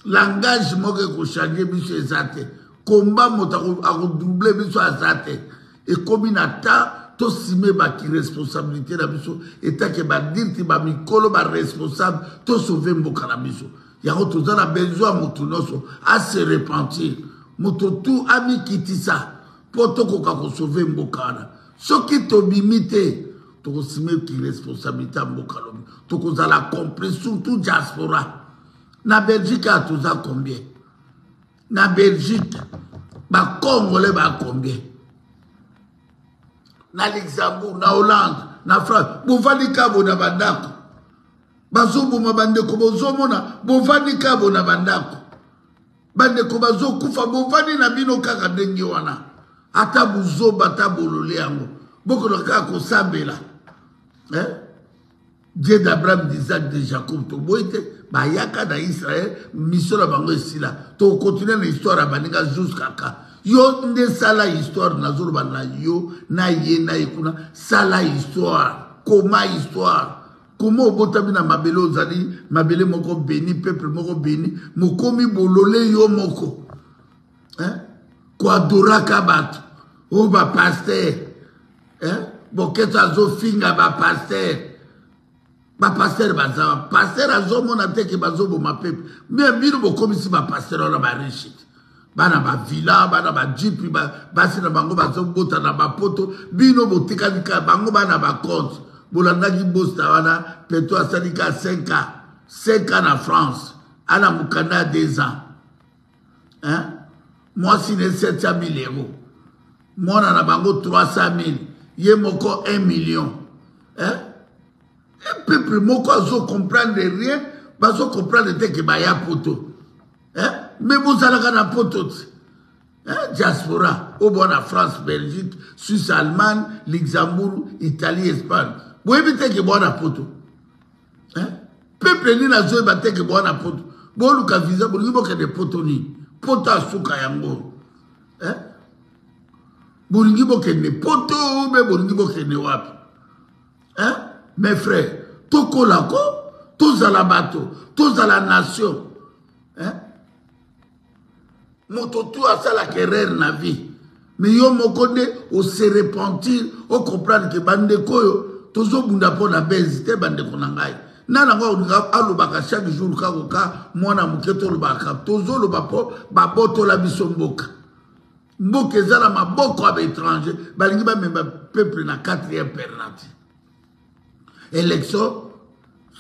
Speaker 2: Langage moko ekochange biso eza te. Combat moto akodouble biso aza te. Ekomi na temps tosime baki responsabilité na biso etake badirti bamikolo baresponsable tosauve mboka na biso. Yango toza na besoin ya moto nyonso ase repentir, moto tu amikitisa mpo tokoka kosauve mboka wana. Soki tobimi te tokosime ki responsabilité ya mboka lobi, tokozala complice surtout diaspora. Na Belgique awa toza combien? Na Belgique ba Congolais ba combien? Na Luxembourg, na Hollande, na France, bovandi kabo na bandako. Bazoboma bandeko bozomona, bovandi kabo na bandako. Bandeko bazokufa, bovandi na bino kaka ndenge wana. Ata buzoba, ata bolole yango. Bokola kaka kosambela. Eh? Dieu d'Abraham, d'Isaac, de Jacob, toboyi te, bayaka na Israël, mission na bango esila. Tokokontinue na histoire ya baninga jusqu'à ka. Yo nde sala histoire, nazoloba na yo, na ye, na ye kuna, sala histoire, koma histoire. Koma obotami na mabele ozali mabele moko béni, peuple moko béni, mokomi bolole yo moko. Hein? Koadoraka bato, oyo ba pasteur. Hein? Boketsu azofinga ba pasteur. Ba pasteur baza, pasteur azomona te ke bazoboma peuple. Mais bino bokomisi ba pasteur wana ba riche. Bana ba villa, bana ba jeep, basi na bango bazobota na ba poto, bino botikali ka bango bana ba compte. Bolandaki bosta wana, Petro asali ka 5 ans. 5 ans na France. Ana mokanda ya 2 ans. Hein? Mwasi ne 700 000 euros. Mwana na bango 300 000. Ye moko 1 million. Hein? Un peuple moko azo comprendre rien, bazo comprendre te ke baya poto. Hein? Mais bozalaka na poto te. Hein? Diaspora, oyo bwana France, Belgique, Suisse, Allemagne, Luxembourg, Italie, Espagne. Boyebi te ke bwana poto. Hein? Peuple nini azoyeba te ke bwana poto. Boluka visa, bolingi bokende poto nini? Poto asuka yango. Hein? Bolingi bokende poto be bolingi bokende wapi? Hein? Mes frères, tokola ko, tozala bato, tozala nation. Hein? Moto tu asalaka erreur na vie. Mais yo moko nde o se repentir, o comprendre que bandeko oyo tozobunda mpo na base te bandeko na ngai. Nani yango akolinga alobaka chaque jour kaka ka mwana moke tolobaka tozoloba mpo babotola biso mboka. Mboka eza na maboko ya baétranger, balingi bamema peuple na 4e pernati. Élection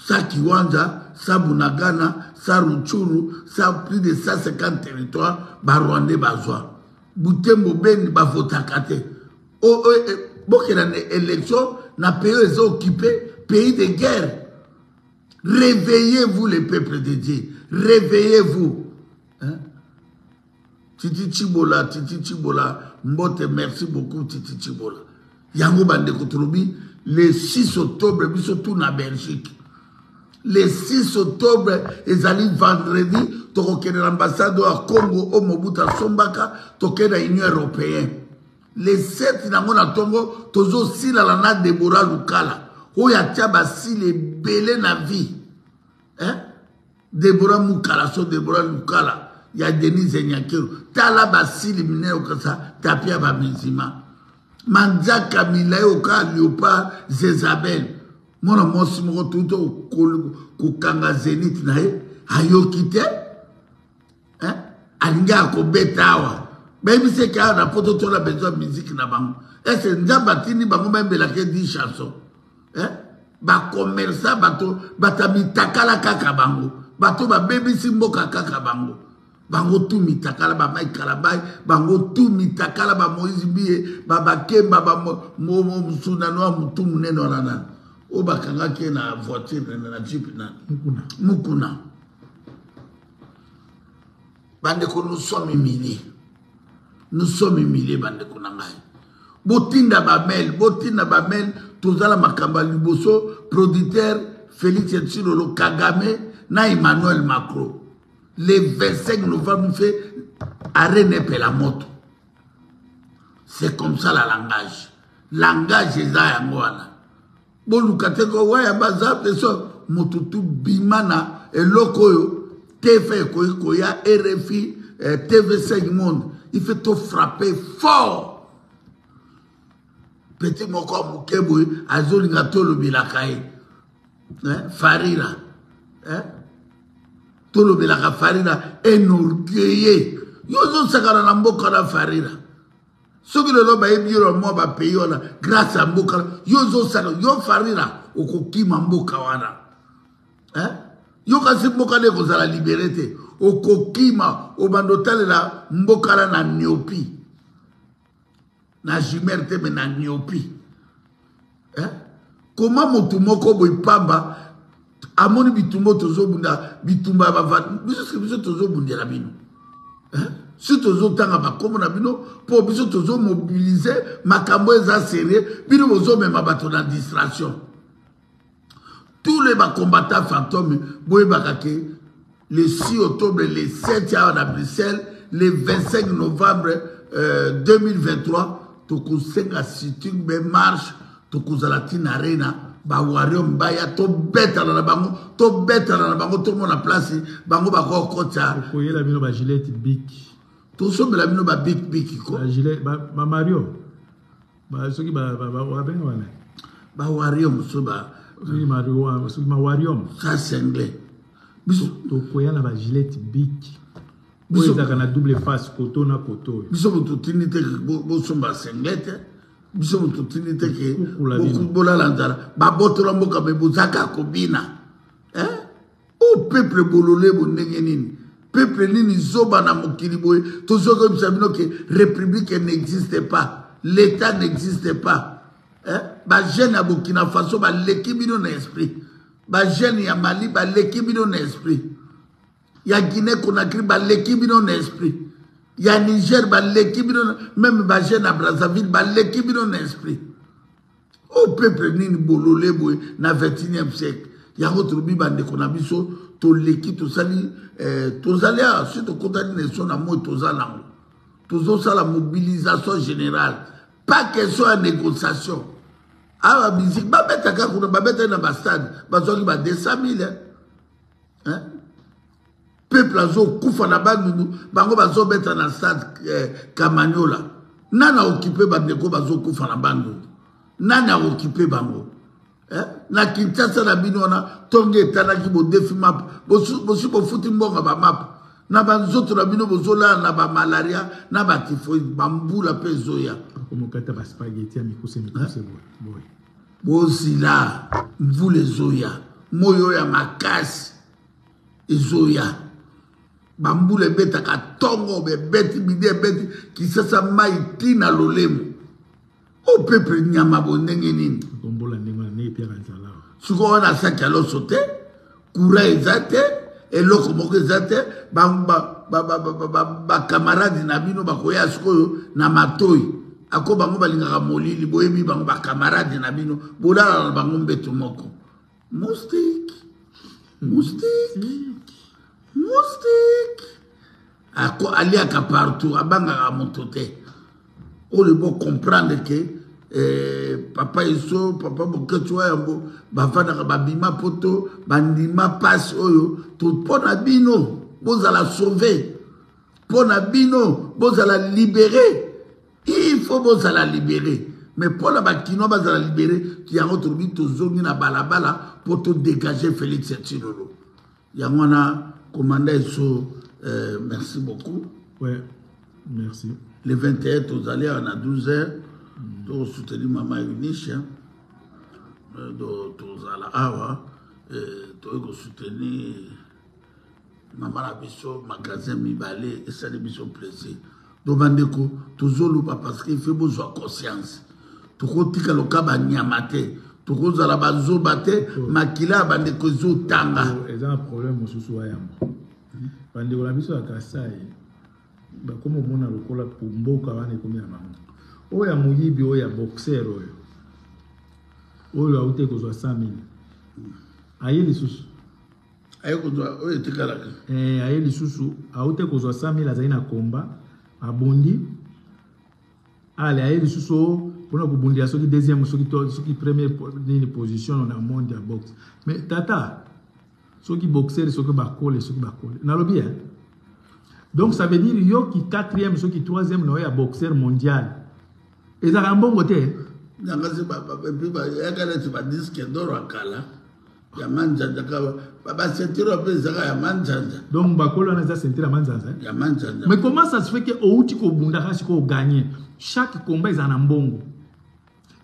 Speaker 2: sa Kiwanja, sa Bunagana, sa Rutshuru, sa plus de 150 territoires, ba Rwandais bazwa. Butembo Beni ba votaka te. O, o, e, bokenda na élection na pays eza occupé, pays de guerre. Réveillez-vous les peuples de Dieu. Réveillez-vous. Hein? Titi Chibola, Titi Chibola, mbote, merci beaucoup Titi Chibola. Yango bandeko tolobi le 6 octobre biso tout na Belgique. Le 6 octobre ezali vendredi tokokende na ambassade ya Congo o Mobutu asombaka tokende na Union européenne. Le 7 nango na ntongo tozosilana na Deborah Lukala oyo atia basile ebele na vie eh? Deborah Mukala so Deborah Lukala ya Denise Nyakeru tala basili minene okasa tapi ya bamizima manzaka milai oka leopard Zezabel mwana mwasi moko tuta kokanga zenith na ye ayoki te eh? Alingi akobeta awa bayebisi eke awa na poto tola besoin ya miziki na bango ese nzambe atindi bango bayembelaka ye 10 chanson eh? Bacommerçant bato bato ya mitakala kaka bango bato babebisi mboka kaka bango bango tu mitakala ba Mike Kalabay bango tu mitakala ba Moïse Mbiye ba Bakemba ba Mosundano ya motu monene wana nani oyo bakangaki ye na voiture na jeep nani Mukuna. Bandeko, nous sommes humiliés, nous sommes humiliés. Bandeko na ngai, botinda bamail, botinda bamail. Tozala makambo ya liboso, producteur Félix Tshilolo Kagame na Emmanuel Macron, le 25 novembre fait arene epela moto. C'est comme ça la langage, langage eza yango wana. Boluka te ko waya baza peso moto tu bima na eloko oyo TV ekoki koya RFI, TV5 Monde. Il faut to frapper fort. Petit moko ya moke boye azolinga tolobelaka ye, eh, Farira, eh? Tolobelaka Farira, un orgueilleux. Yo ozosakana na mboka na Farira. Soki lelo bayebi yo na mwa bapays wana grâce ya mboka, yo ozosaka yo Farira okokima mboka wana, eh? Yo kasi mboka nde ekozala libere te, okokima obanda otalela mboka na na myopi na jumere te me na myopi, eh? Koma motu moko boye pamba amoni bitumba tozobunda bitumba ya bava biso biso tozobundela bino, eh? Si tozotanga bakombo na bino mpo biso tozomobilize makambo eza sérieux, bino bozomema bato na distraction. Tous les bacombattants fantômes boyebaka ke le 6 octobre, le 7 awa na Bruxelles, le 25 novembre 2023 tokosenga sitting be marche, tokozala ntina arena bawarium baya tobetana na bango, tobetana na bango, tomona place bango bakokota.
Speaker 1: Tokoyela bino ba gilette bic,
Speaker 2: tosombela bino ba bic bic ko
Speaker 1: ba gilet ba, ba Mario ba soki ba ba ba benga wana
Speaker 2: ba warium so ba
Speaker 1: soki Mario soki ma warium
Speaker 2: ça single
Speaker 1: biso tokoya na ba gilette bic oyo ezalaka na double face koto na koto oyo.
Speaker 2: Biso moto tindi te bosomba singlet, biso moto tindi te ke bolala nzala babotola mboka me bozaka kobina, eh? O peuple bolole bo ndenge nini, peuple nini zoba na mokili boye. Tozokoyebisa bino ke république n'existe pas, l'état n'existe pas, eh? Bajeune ya Burkina Faso baleki bino na esprit, bajeune ya Mali baleki bino na esprit, ya Guinée Conakry baleki bino na esprit, ya Niger baleki bino, même bajeune ya Brazzaville baleki bino na esprit. O peuple nini bolole boye na 21e siècle. Yango tolobi bandeko na biso toleki tosali, tozali awa soki tokotani na eso na moi toza nango tozosala mobilisation générale, pas question ya négociation. Awa musique babetaka kuna, babetaki na bastade bazwaki ba 200 000, hein? Peuple azokufa na Bandundu, bango bazobeta na stade Kamanyola. Nani aokipe bandeko bazokufa na Bandundu? Nani aokipe bango, eh? Na Kinshasa na bino wana ntongo etalaki bodefi map, bosi bofuti mbongo ba map na banzoto na bino, bozolala na bamalaria na batifoide, bambula mpe ezoya.
Speaker 1: Okomokata baspaghetti ya mikuse mikuse boye.
Speaker 2: Bozila mvula ezoya, moi oyo ya makasi ezoya, bambula ebetaka ntongo bebeti midi ebeti Kisasa mai ntina lolemo. O peuple nyama bo ndenge nini?
Speaker 1: Kombola ndenge wana ndenge epiaka nzala.
Speaker 2: Sikoyo wana saki ya loso te, courant eza te, eloko moko eza te, bakamarade na bino bakoya sikoyo na matoi ako bango balingaka molili, boyebi bango bakamarade na bino bolala na bango mbeto moko. Moustique, moustique, moustique. Ako aliaka partout, abangaka moto te. Oyo bo comprendre que eh, papa Eso, papa Boketshu wa Yambo bavandaka babima poto, bandima pasi oyo to mpo na bino bozala sauve, mpo na bino bozala libere. Il faut bozala libere, mais mpo na bakinois bazala libere, yango tolobi tozongi na balabala mpo todégage Félix Tshilolo. Yango wana commandant Eso, merci beaucoup.
Speaker 1: Ouais, merci.
Speaker 2: Le 21 tozali awa na 12 heures, tokosoutenir mama Eunice, hein. Tozala awa, toyei kosoutenir mama na biso magasin mibale esali biso plaisir. Donc bandeko tozoloba parce que il faut bozwa conscience. Tokotika loka banyama te, tokozala bazoba te, makila ya bandeko ezotanga.
Speaker 1: Eza na problème mosusu wa yango. Bandeko na biso ya Kasai bakomi komona lokola mboka wana ekomi ya bango. Oyo ya moyibi, oyo ya boxer, oyo oyo auti kozwa 100 000, aye lisusu.
Speaker 2: Aye kozwa oyo etikalaka.
Speaker 1: Aye lisusu, auti kozwa 100 000, azali na komba, abundi, ale aye lisusu mpona kobundela soki deuxième, soki première nini position na monde ya boxe. Mais tata, soki boxer, soki bakole, soki bakole, nalobi hein? Donc ça veut dire yo ki quatrième, soki troisième na oyo ya boxer mondial, ezalaka mbongo te.
Speaker 2: Yanga se epuis bayaka neti badisque d'or ya kala ya manzanza, baceinture mpe ezaka ya manzanza.
Speaker 1: Donc bakolo wana eza ceinture ya manzanza,
Speaker 2: eh? Ya manzanza.
Speaker 1: Mais comment ça se fait que outi kobundaka sikoyo, oganye chaque combat, ezala na mbongo,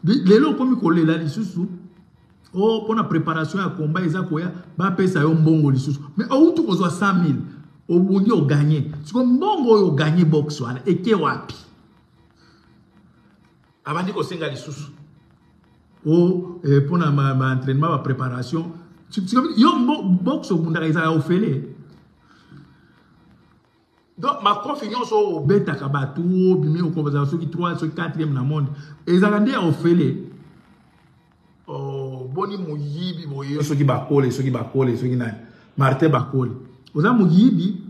Speaker 1: lelo okomi kolela lisusu o mpona préparation ya combat eza koya, bapesa yo mbongo lisusu? Mais outi kozwa 100 000, obundi, oganye, sikoyo mbongo oyo oganye boxe wana eke wapi? Abandi kosenga lisusu o mpona baentraînement, bapréparation. Yo boxe obundaka ezala ofele, donc makofi nyonso oyo obetaka bato, obimi, okozala soki 3, soki 4e na monde, ezalaka nde ya ofele. Oh, boni moyibi boye, soki bakole, soki bakole, soki nani, Martin Bakole, oza moyibi.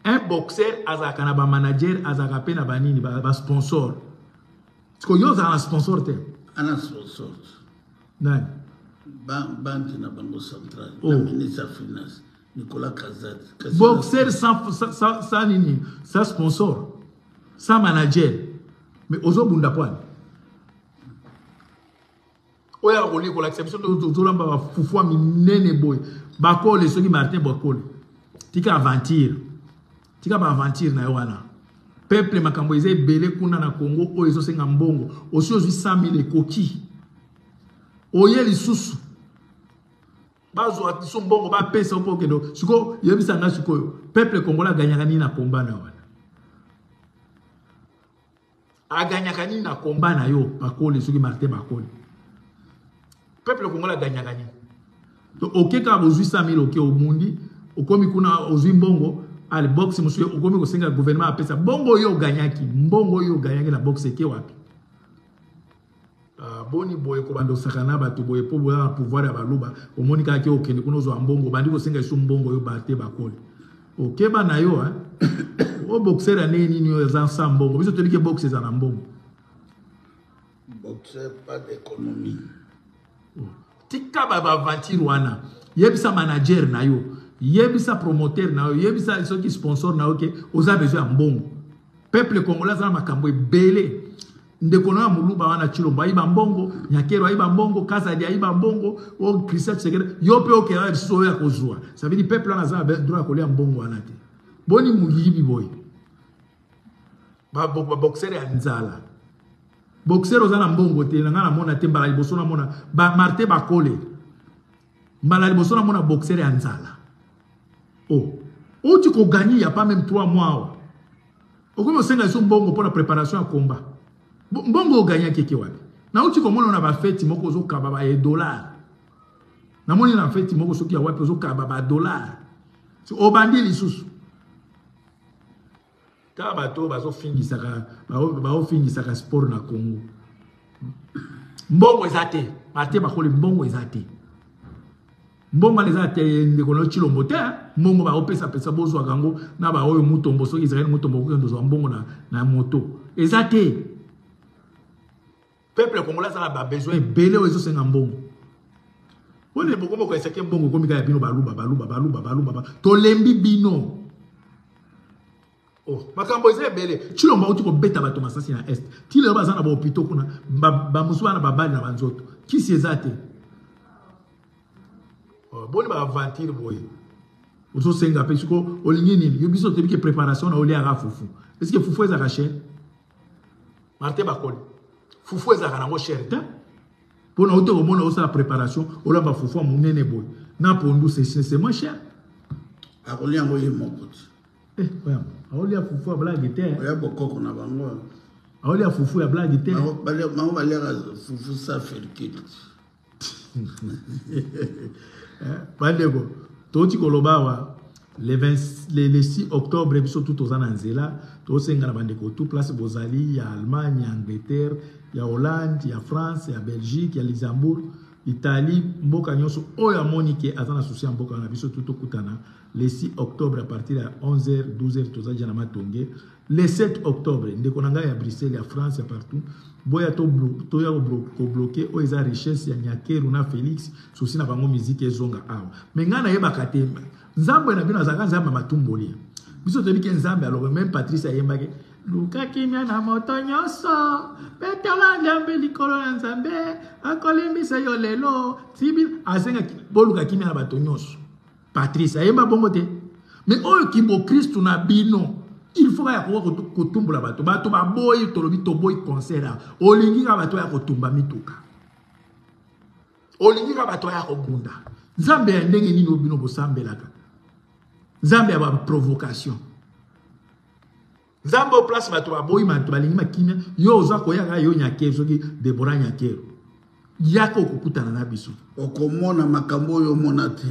Speaker 1: Un boxeur azalaka na bamanager, azalaka mpe na banini, basponsor. Sikoyo yo ozalaka na sponsor te?
Speaker 2: Ana sponsor.
Speaker 1: Nani?
Speaker 2: Banque na bango centrale. Oh. Na ministre ya finance Nicolas Kazadi.
Speaker 1: Boxer sans nini, sans sponsor, sans manager, mais ozobunda pwani oyo akoki kolakisa biso tozolamba bafufu ya minene boye. Bakole, soki Martin Bakole, tika aventure, tika baaventure na yo wana. Peuple, makambo eza ebele kuna na Congo oyo ezosenga mbongo. Osi ozwi 100 000, ekoki. Oye lisusu bazwa biso mbongo, bapesa mpo okende. Sikoyo yebisa nga, sikoyo peuple congolais aganyaka nini na komba na wana? Aganyaka nini na komba na yo, Bakole, soki Martin Bakole? Peuple congolais aganyaka nini? Donc oke kaka, bozwi 100 000, oke, obundi, okomi kuna, ozwi mbongo, ale boxe mosusu, okomi kosenga gouvernement apesa bongo. Oyo oganyaki, mbongo oyo oganyaki na boxe eke wapi? Boni boye kobanda osaka na bato boye mpo boza na pouvoir ya baluba? Omoni kaka ke okende kuna, ozwa mbongo, obandi kosenga esu mbongo. Oyo bate bakole, okeba na yo o boxer ya ndenge nini oyo eza sa mbongo? Biso toyebi ke boxe eza na mbongo.
Speaker 2: Boxer, pas d'économie.
Speaker 1: Tika baaventure wana. Yebisa manager na yo, yebisa promoteur na yo, yebisa soki sponsor na yo ke oza besoin ya mbongo. Peuple congolais aza na makambo ebele. Ndeko na yo ya moluba wana Tshilombo ayiba mbongo, Nyakero ayiba mbongo, Kazadi ayiba mbongo, o Christian Tshisekedi, yo mpe okenda lisusu oyo ya kozwa. Ça veut dire peuple wana aza na droit ya kolia mbongo wana te. Boni moyibi boye, baboxer ya nzala? Boxer oza na mbongo te. Na ngai namona te, mbala liboso namona ba Martin Bakole, mbala liboso namona boxer ya nzala. O outi koganye ya pas même 3 mois awa, okomi osenga liso mbongo mpona préparation ya combat. Mbongo oganyaki eke wapi? Nauti komona na bafeti moko ozokaba ba dollar. Namoni na feti moko soki ya wapi, ozokaba badollar, obandi lisusu. Kaka bato oyo bazofingisaka, baofingisaka sport na Congo. Mbongo eza te, Martin Bakole, mbongo eza te. Mbongo wana eza te ndeko na Tshilombo te. Mbongo ba opesa pesa bozwaka yango na ba oyo Mutombo, soki Israël Mutombo okokende ozwa mbongo na moto. Eza te. Peuple congolais aza na ba besoin ebele oyo ezosenga mbongo. Oyo bokoma koyesaki mbongo ekomi kaka ya bino baluba baluba baluba baluba. Tolembi bino. Oh, makambo eza ebele. Tshilombo auti kobeta bato masasi na est. Ti lelo baza na ba hôpitaux kuna, ba mosusu bana babali na banzoto. Kisi eza te. Oh, boni ba aventure boye. Ozosenga pe siko olingi nini? Yo biso toyebi ke préparation na oliaka fufu. Est-ce que fufu ezalaka cher? Martin Bakoli. Fufu ezalaka nango cher te. Pona ote komona osala préparation, olamba fufu ya monene boye. Na pondu c'est moins cher.
Speaker 2: Akolia yango ye moko te.
Speaker 1: Eh, aolia fufu ya blague te.
Speaker 2: Oya bokoko na bango.
Speaker 1: Aolia fufu ya blague te.
Speaker 2: Bango baliaka fufu sa fercule.
Speaker 1: Bandeko, toti koloba awa le, 20, le 6 octobre biso tout toza na nzela, tosenga na bandeko tout place bozali ya Allemagne, ya Angleterre, ya Hollande, ya France, ya Belgique, ya Luxembourg, Italie, mboka nyonso oyo amoni ke aza na souci ya mboka na biso tout tokutana le 6 octobre à partir ya 11h 12h toza deja na Matonge. Le 7 octobre ndeko na ngai ya Bruxelles, ya France, ya partout, boya toya kobloke oyo eza richesse ya Nyakeru na Félix, souci na bango musique ezonga awa. Mais ngai nayebaka te Nzambe na bino azalaka Nzambe ya matumboli. Biso toyebi ke Nzambe aloba, même Patrice ayembaki luka kimia na moto nyonso, betala Nzambe likolo na Nzambe akolimbisa yo lelo tibi asengaki boluka kimia na bato nyonso. Patrice ayemba bongo te. Mais oyo kimbo Kristu na bino, il faut ya kotumbola bato. Bato baboyi, tolobi toboyi concert awa. Olingi kaka bato ya kotumba mituka. Olingi kaka bato ya kobunda. Nzambe ya ndenge nini oyo bino bosambelaka? Nzambe ya ba provocation. Nzambe oyo place bato baboyi, bato balingi makimia, yo oza koyaka yo Nyakeru, soki Deborah Nyakeru. Yaka okokutana na biso.
Speaker 2: Okomona makambo oyo omona te.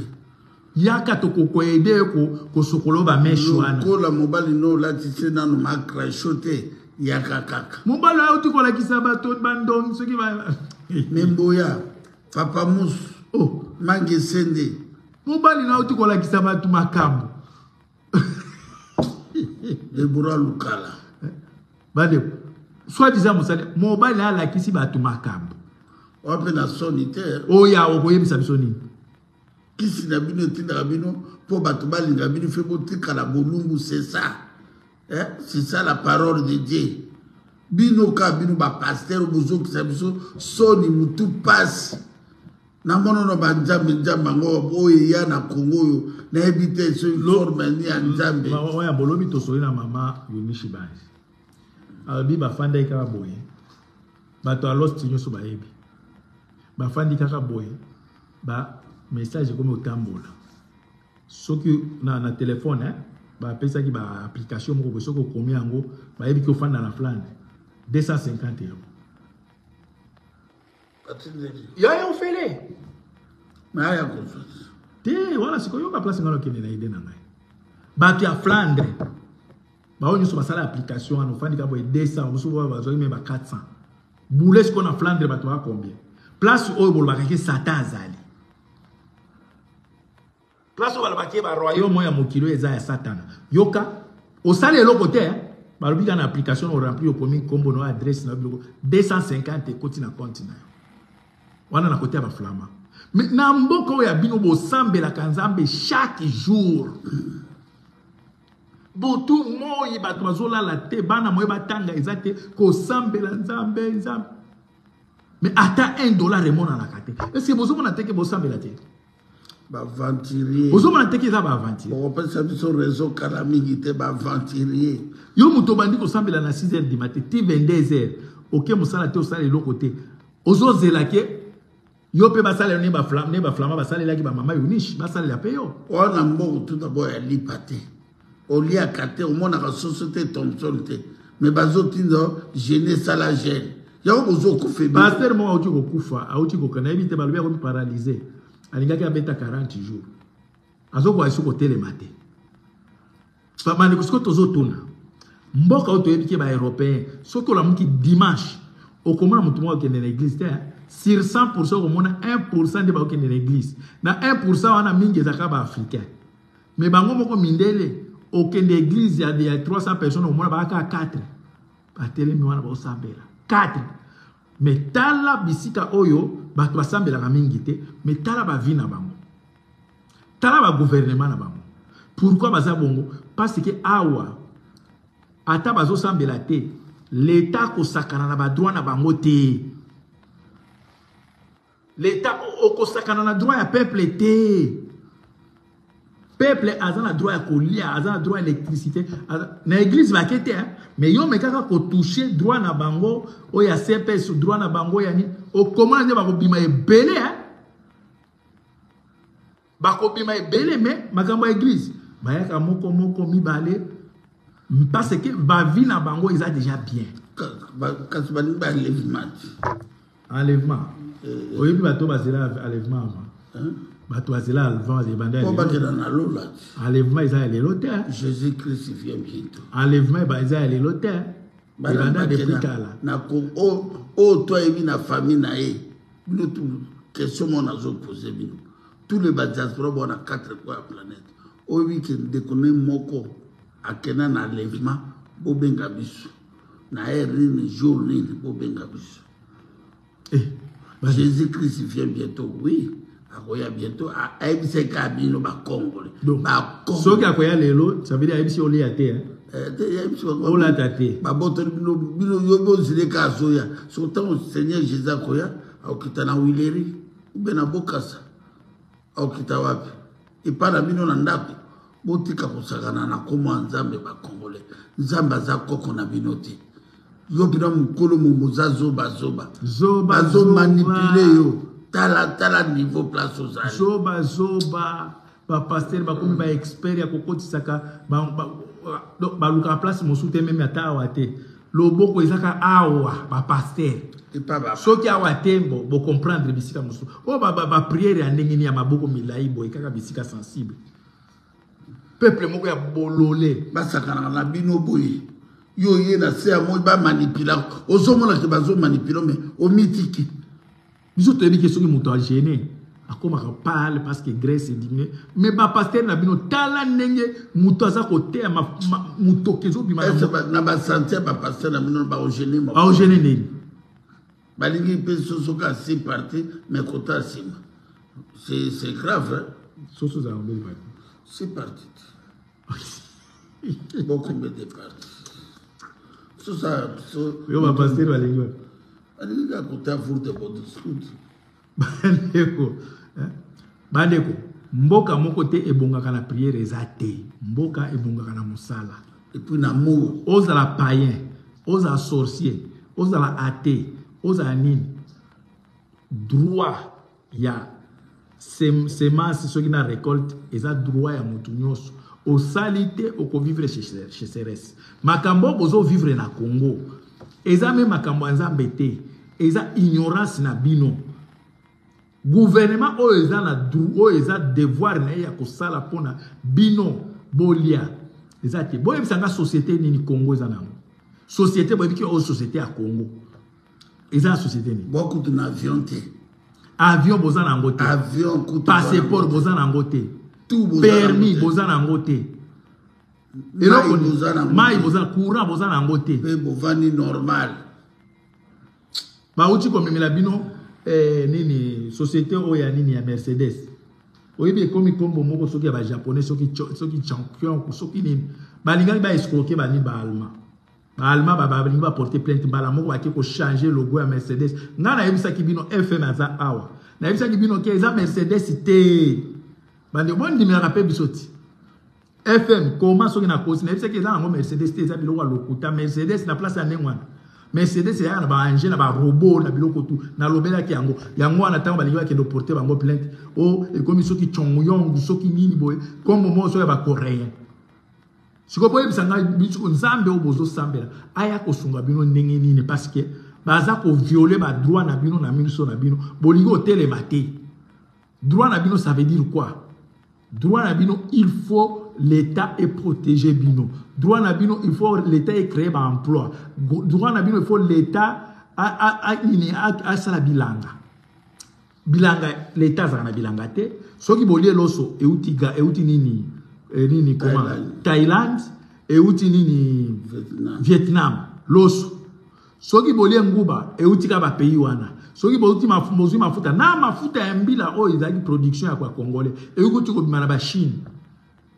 Speaker 1: Yaka tokokoede yo kosokola ba mèche wana.
Speaker 2: Lokola mobali no olatisi nanu makrasho te, yaka kaka.
Speaker 1: Mobali oyo auti kolakisa bato bandongi soki ba
Speaker 2: Memboya, Papa Musu,
Speaker 1: oh.
Speaker 2: Mange Sende.
Speaker 1: Mobali na auti kolakisa bato makambo.
Speaker 2: Deborah Lukala.
Speaker 1: Bandeko, soit disant mosali, mobali alakisi bato makambo.
Speaker 2: Wape na soni te.
Speaker 1: Oya okoyebisa biso nini?
Speaker 2: Kisi na bino etindaka bino mpo bato balinga bino fe botikala bolumbu, c'est ça. Eh, c'est ça la parole de Dieu. Bino ka bino ba pasteur bozokisa biso soni mutu pasi. Namonono ba nzambe nzambe yango oyo eya na Congo oyo nayebi te soki forme ni ya nzambe.
Speaker 1: Oya bolobi tosoli na mama Yunishi Banji. Alobi bafandaki kaka boye. Bato ya Lost nyonso bayebi. Bafandi kaka boye. Ba message ekomi otambola. Soki na telefone, hein, bapesaki ba application moko boye, soki okomi yango, bayebi ki ofanda na Flandre. 250 euros. Ya ya ofele.
Speaker 2: Maya kozwa.
Speaker 1: Te wana sikoyo yoka place ngai nakende na idée na ngai. Bato ya Flandre baoyo nyonso basala application wana ofandi kaka boye 200, mosusu oyo bazwaki me ba 400. Boule sikoyo na Flandre bato ba combien? Place oyo bolobaka ke Satan azali. Place oyo balobaka ke ba royaume ya mokili oyo eza ya Satana. Yoka, osala eloko te, hein? Balobi kaka na application o remplir okomi nkombo na adresse na biloko 250 ekoti na compte na yo. Wana na kote ya ba flama. Mais na mboka oyo ya bino bosambelaka Nzambe chaque jour. Butu moi bato bazolala te, bana moye batanga eza te, kosambela Nzambe Nzambe. Mais ata 1 dollar emonanaka te. Est-ce que bozomona te ke bosambela te?
Speaker 2: Baventurier.
Speaker 1: Bozomona te ke eza baaventurier.
Speaker 2: Bokopesa biso réseau kala mingi te, baventurier.
Speaker 1: Yo moto obandi kosambela na 6 heures du matin ti 22 heures, oke mosala te, osala eloko te, ozozela ke yo mpe basalela ne baflama basalelaki bamama Eunice, basalela mpe yo.
Speaker 2: Wana mbongo tout d'abord ya lipa te, oliaka te, omonaka soso te, Thomson te, mais bazotinda jeune esala jeune yango bozokufa ebele.
Speaker 1: Pasteur moko auti kokufa, auti kokana, nayebi te, balobi akomi paralyse, alingaki abeta 40 jours, azokoka lisusu kotelema te. Bandeko, sikoyo tozotuna mboka oyo toyebi ke ba européen, soki olamuki dimanche okomona motu moko akende na église te, hein? Sur 100% okomona 1% nde bakokende na église. Na 1% wana mingi ezalaka ba africain. Mais bango moko mindele okende église ya, ya 300 personnes okomona bakaka 4 batelemi wana baosambela 4. Mais tala bisika oyo bato basambelaka mingi te, mais tala ba vie na bango. Tala ba gouvernement na bango. Pourquoi baza bongo? Parce que awa ata bazosambela te, l'État kosakana na ba droit na bango te. L'État okosakana na droit ya peuple te. Peuple aza na droit ya kolia, aza na droit ya électricité. Na église bake te, hein? Mais yo mekaka kotoucher droit na bango oyo ya CPS, droit na bango ya nini, okomona nde bakobima ebele, hein? Bakobima ebele, mais makambo ya église bayaka moko moko mibale parce que ba vie na bango eza déjà bien.
Speaker 2: Kasi balingi ba enlèvement te.
Speaker 1: Enlèvement. Oyebi bato bazela enlèvement avant. Bato bazela enlèvement ebanda ya
Speaker 2: lelo. Bakenda na lola te.
Speaker 1: Enlèvement eza ya lelo te.
Speaker 2: Jésus Christ vient bientôt.
Speaker 1: Enlèvement eza ya lelo te. Ebanda depuis kala.
Speaker 2: Na oyo to ayebi na famille na ye. Bino tu question moko nazopose bino. Tous les badiaspora bao na 4 coins ya planète. Oyebi ke ndeko ne moko akenda na enlèvement, bobenga biso. Na heure nini, jour nini, bobenga biso. Jésus-Christ vient bientôt, oui. Akoya bientôt. Ayebisaki kaka bino ba Congolais. Ba Congolais.
Speaker 1: Soki akoya lelo, ça veut dire ayebisi olia te, hein?
Speaker 2: Ayebisi bango.
Speaker 1: Olata te.
Speaker 2: Babotoli bino, bino yo bozile kaka azoya. Soki ntango Seigneur Jésus akoya, akokita na Huilerie, ou bien na Bokassa. Akokita wapi? Epai na bino na ndako. Botika kosakana na kombo ya Nzambe ba Congolais. Nzambe aza koko na bino te. Yo bino mokolo momoza zoba zoba.
Speaker 1: Zoba,
Speaker 2: Bazo
Speaker 1: zoba.
Speaker 2: manipuler yo. Tala, tala niveau place ozali.
Speaker 1: Zoba zoba. Ba pasteur bakomi ba expert ya kokotisaka ba, ba, donc balukaka place mosusu te meme ata awa te. Loboko ezaka awa ba pasteur.
Speaker 2: Epa ba.
Speaker 1: Soki awa te bo, bo comprendre bisika mosusu. Oyo ba, ba, ba prière ya ndenge nini ya maboko milayi boye kaka bisika sensible. Peuple moko ya bolole.
Speaker 2: Basakanaka na bino boye. Yo ye na se ya moi ba manipula. Ozomona ke bazo manipula mais omitiki.
Speaker 1: Biso toyebi ke soki moto a gêné akomaka pâle parce que graisse diminue. Mais ba pasteur na bino tala ndenge moto aza koteya motoki ezobima na
Speaker 2: Est-ce na ba santé ba pasteur na bino ba gêné moko.
Speaker 1: Ba gêné nini?
Speaker 2: Balingi pe soso ka si parti mais kota nsima. C'est grave, hein?
Speaker 1: Soso za mbeli parti.
Speaker 2: C'est parti. Bon, combien de partis? So ça, so.
Speaker 1: Yo ba pasteur balingi wapi?
Speaker 2: Balingi kaka kota fourte bodo scout.
Speaker 1: Bandeko, hein? Bandeko, mboka moko te ebongaka na prière eza te. Mboka ebongaka na mosala.
Speaker 2: Et puis na mot.
Speaker 1: Ozala païen, ozala sorcier, ozala athée, ozala nini? Droit ya semence soki na récolte eza droit ya mutu nyonso. Osali te okovivre chez Ceres. Makambo bozo vivre na Congo eza me makambo ya Nzambe te, eza ignorance na bino. Gouvernement oyo eza na oyo eza devoir na ye ya kosala pona bino bolia eza te. Boyebisa nga société nini Congo eza nango. Société boyebi ki oyo société ya Congo. Eza na société nini?
Speaker 2: Bokutu na avion te.
Speaker 1: Avion boza nango te.
Speaker 2: Avion kutu
Speaker 1: passeport boza nango te.
Speaker 2: Tout boza
Speaker 1: permis boza nango te.
Speaker 2: Eloko boza nango.
Speaker 1: Mai boza courant boza nango te.
Speaker 2: Pe bovandi normal.
Speaker 1: Bauti komemela bino nini société oyo ya nini ya Mercedes. Oyebi ekomi kombo moko soki ya ba japonais soki soki champion soki nini. Balingaki ba escroquer ba nini ba allemand. Ba allemand ba balingi ba porter plainte mbala moko bake ko changer logo ya Mercedes. Nga nayebisaki bino FM aza awa. Nayebisaki bino ke eza Mercedes te. Bande bondimelaka pe biso ti. FM comment soki na kosi nayebisaki eza yango Mercedes te, eza biloko ya lokuta. Mercedes na place ya ndenge wana. Mercedes eyaka na ba engin na ba robot na biloko tu. Nalobelaki yango. Yango wana ntango balingi bakende porter bango plainte. O ekomi soki Chongyong soki nini boye kombo moko soki ya ba coréen. Sikoyo boyebisa ngai biso Nzambe oyo bozosambela aya kosunga bino ndenge nini, parce que baza ko violer ba droit na bino na miso na bino, bolingi otelema te. Droit na bino ça veut dire quoi? Droit na bino il faut l'État est protéger bino. Droit na bino il faut l'État est créer ba emploi. Droit na bino il faut l'État a a a nini a, a sala bilanga. Bilanga, l'État azalaka na bilanga te. Soki bolie loso euti ga euti nini eh, nini comment
Speaker 2: Thaïlande.
Speaker 1: Thaïlande euti nini
Speaker 2: Vietnam.
Speaker 1: Vietnam loso. Soki bolie nguba euti ka ba pays wana. Soki bouti bozwi mafuta na mafuta ya mbila oyo ezalaki production ya kwa Congolais euti kobima na ba Chine.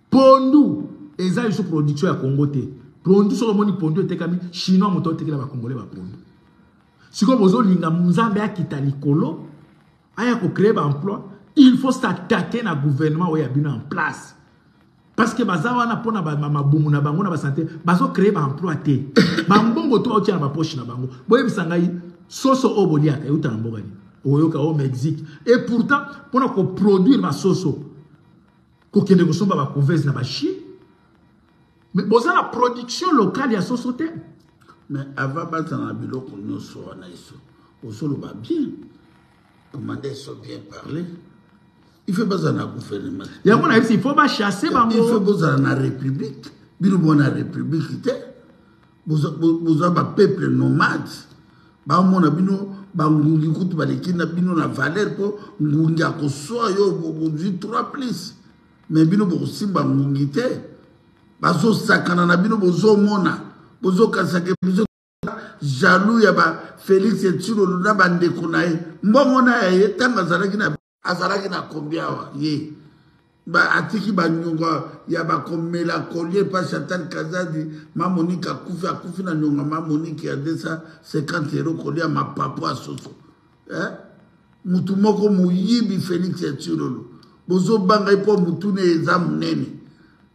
Speaker 1: Pondu eza lisusu production ya Congo te. Pondu soki omoni pondu etekami chinois moto atekela ba Congolais ba pondu. Sikoyo bozolinga Nzambe akita likolo aya ko créer ba emploi, il faut s'attaquer na gouvernement oyo ya bino en place. Parce que baza wana pona ba mabumu na bango na ba santé, bazo créer ba emploi te. Ba mbongo to otia na ba poche na bango. Boyebisa ngai soso oyo boliaka euta na mboka nini? Oyoka au Mexique. Et pourtant pona ko produire ba soso kokende kosomba ba couveuse na ba Chine. Mais boza na production locale ya soso te.
Speaker 2: Mais avant bazala na biloko nyonso wana eso ozoloba bien, commandant eso bien parler. Il faut bazala na gouvernement.
Speaker 1: Yango na yebisi il faut ba chasser bango.
Speaker 2: Il faut bozala na république. Bino bona république te. Boza ba peuple nomade. Bamona bino bangungi kutu baleki na bino na valeur po ngungi akoswa yo bozwi 3 plus. Mais bino bokosimba ngungi te. Bazosakana na bino bozomona. Bozokasaka biso jaloux ya ba Félix Tshilolo na bandeko na ye. Mbongo na ye ntango azalaki na kombi awa ye. Ba atiki ba nyongo ya ba komela collier pa Chantal Kazadi, ma Monique akufi, akufi na nyongo ma Monique ya 250 euros collier ya mapapo ya soso. Eh? Mutu moko moyibi Félix Tshilolo. Bozobanga ye po mutu ne eza monene.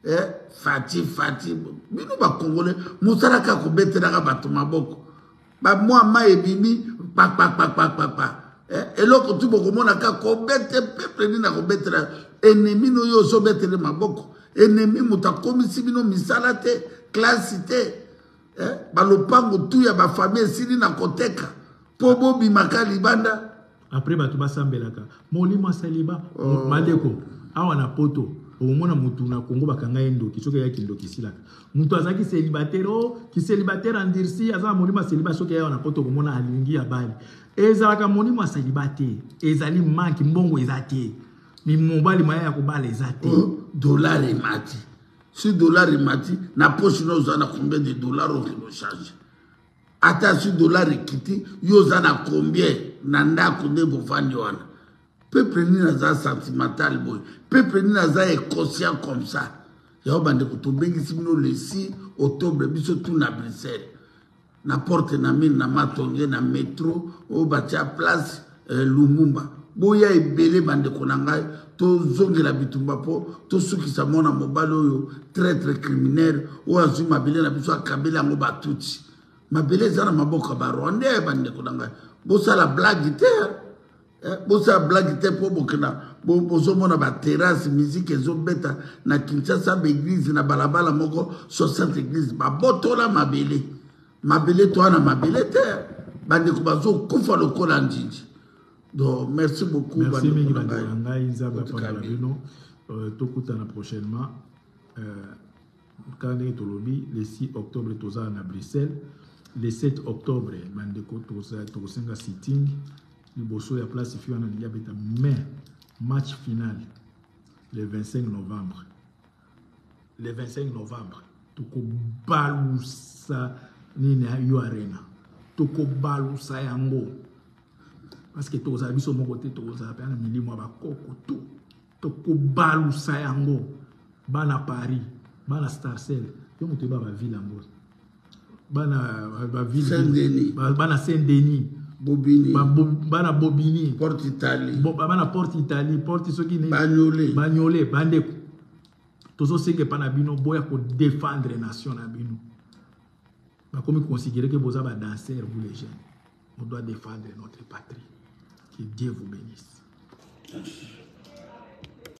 Speaker 2: Eh? Fati, Fati. Bino ba Congolais, mosalaka kobetelaka bato maboko. Ba mwa mai ebimi, pa, pa, pa, pa, pa, pa. Eh? Eloko tu bokomona ka kobete peuple nini akobetela ennemi no yo ozobetele maboko. Ennemi moto akomisi bino misala te, classe te. Eh? Ba lopango tu ya ba famille esili na koteka. Po bobimaka libanda.
Speaker 1: Après bato basambelaka molimo asaliba. Oh. Bandeko awa na poto okomona mutu na Congo bakanga ye ndoki, soki ayaki ndoki esilaka. Mutu azalaki célibataire, oh, ki célibataire endurci, aza na molimo ya célibat, soki awa na poto okomona alingi abali. Ezalaka molimo ya célibat te, ezali manque, mbongo eza te. Mobali moya ya kobala eza te.
Speaker 2: Oh, dollar emati. Si dollar emati, na poche no oza na combien de dollars okende change? Ata si dollar ekiti, yo oza na combien na ndako nde bovandi wana? Peuple nini aza sentimental boye? Peuple nini aza inconscient comme ça? Yango bandeko tobengisi bino le 6 octobre biso tout na Bruxelles. Na porte na mine na Matonge na métro oyo batia place Lumumba. Boya ebele bandeko na ngai tozongela bitumba po tosukisa mwana mobali oyo traître criminel oyo azwi mabele na biso akabeli yango batuti. Mabele eza na maboko ya ba Rwandais bandeko na ngai. Bosala blague te. Bosala blague te po bokenda, bozomona ba terrasse musique ezobeta na Kinshasa, ba église na balabala moko 60 église babotola mabele. Mabele to wana mabele te. Bandeko bazokufa lokola njinji. Donc merci beaucoup.
Speaker 1: Merci mingi bandeko na ngai, Nzambe apambola bino. Tokutana prochainement. Kaka ndenge tolobi le 6 octobre tozala na Bruxelles. Le 7 octobre bandeko tokosenga sitting liboso ya place fi wana lingi abeta, mais match final le 25 novembre. Le 25 novembre tokobalusa nini yo arena, tokobalusa yango parce que tokozala biso moko te, tokozala pe na milimo ya bakoko tout. Tokobalusa yango bana Paris, bana Starcell, yo moto oyeba ba ville yango, bana ba ville
Speaker 2: Saint-Denis,
Speaker 1: bana Saint-Denis,
Speaker 2: Bobigny,
Speaker 1: bana Bobigny,
Speaker 2: Porte Italie,
Speaker 1: bana Porte Italie, Porte soki nini,
Speaker 2: Bagnolet,
Speaker 1: Bagnolet, bandeko tozosenga epa na bino boya ko défendre nation na bino. Bakomi considérer que boza ba danseurs, vous les jeunes. On doit défendre notre patrie. Que Dieu vous bénisse.
Speaker 2: Merci.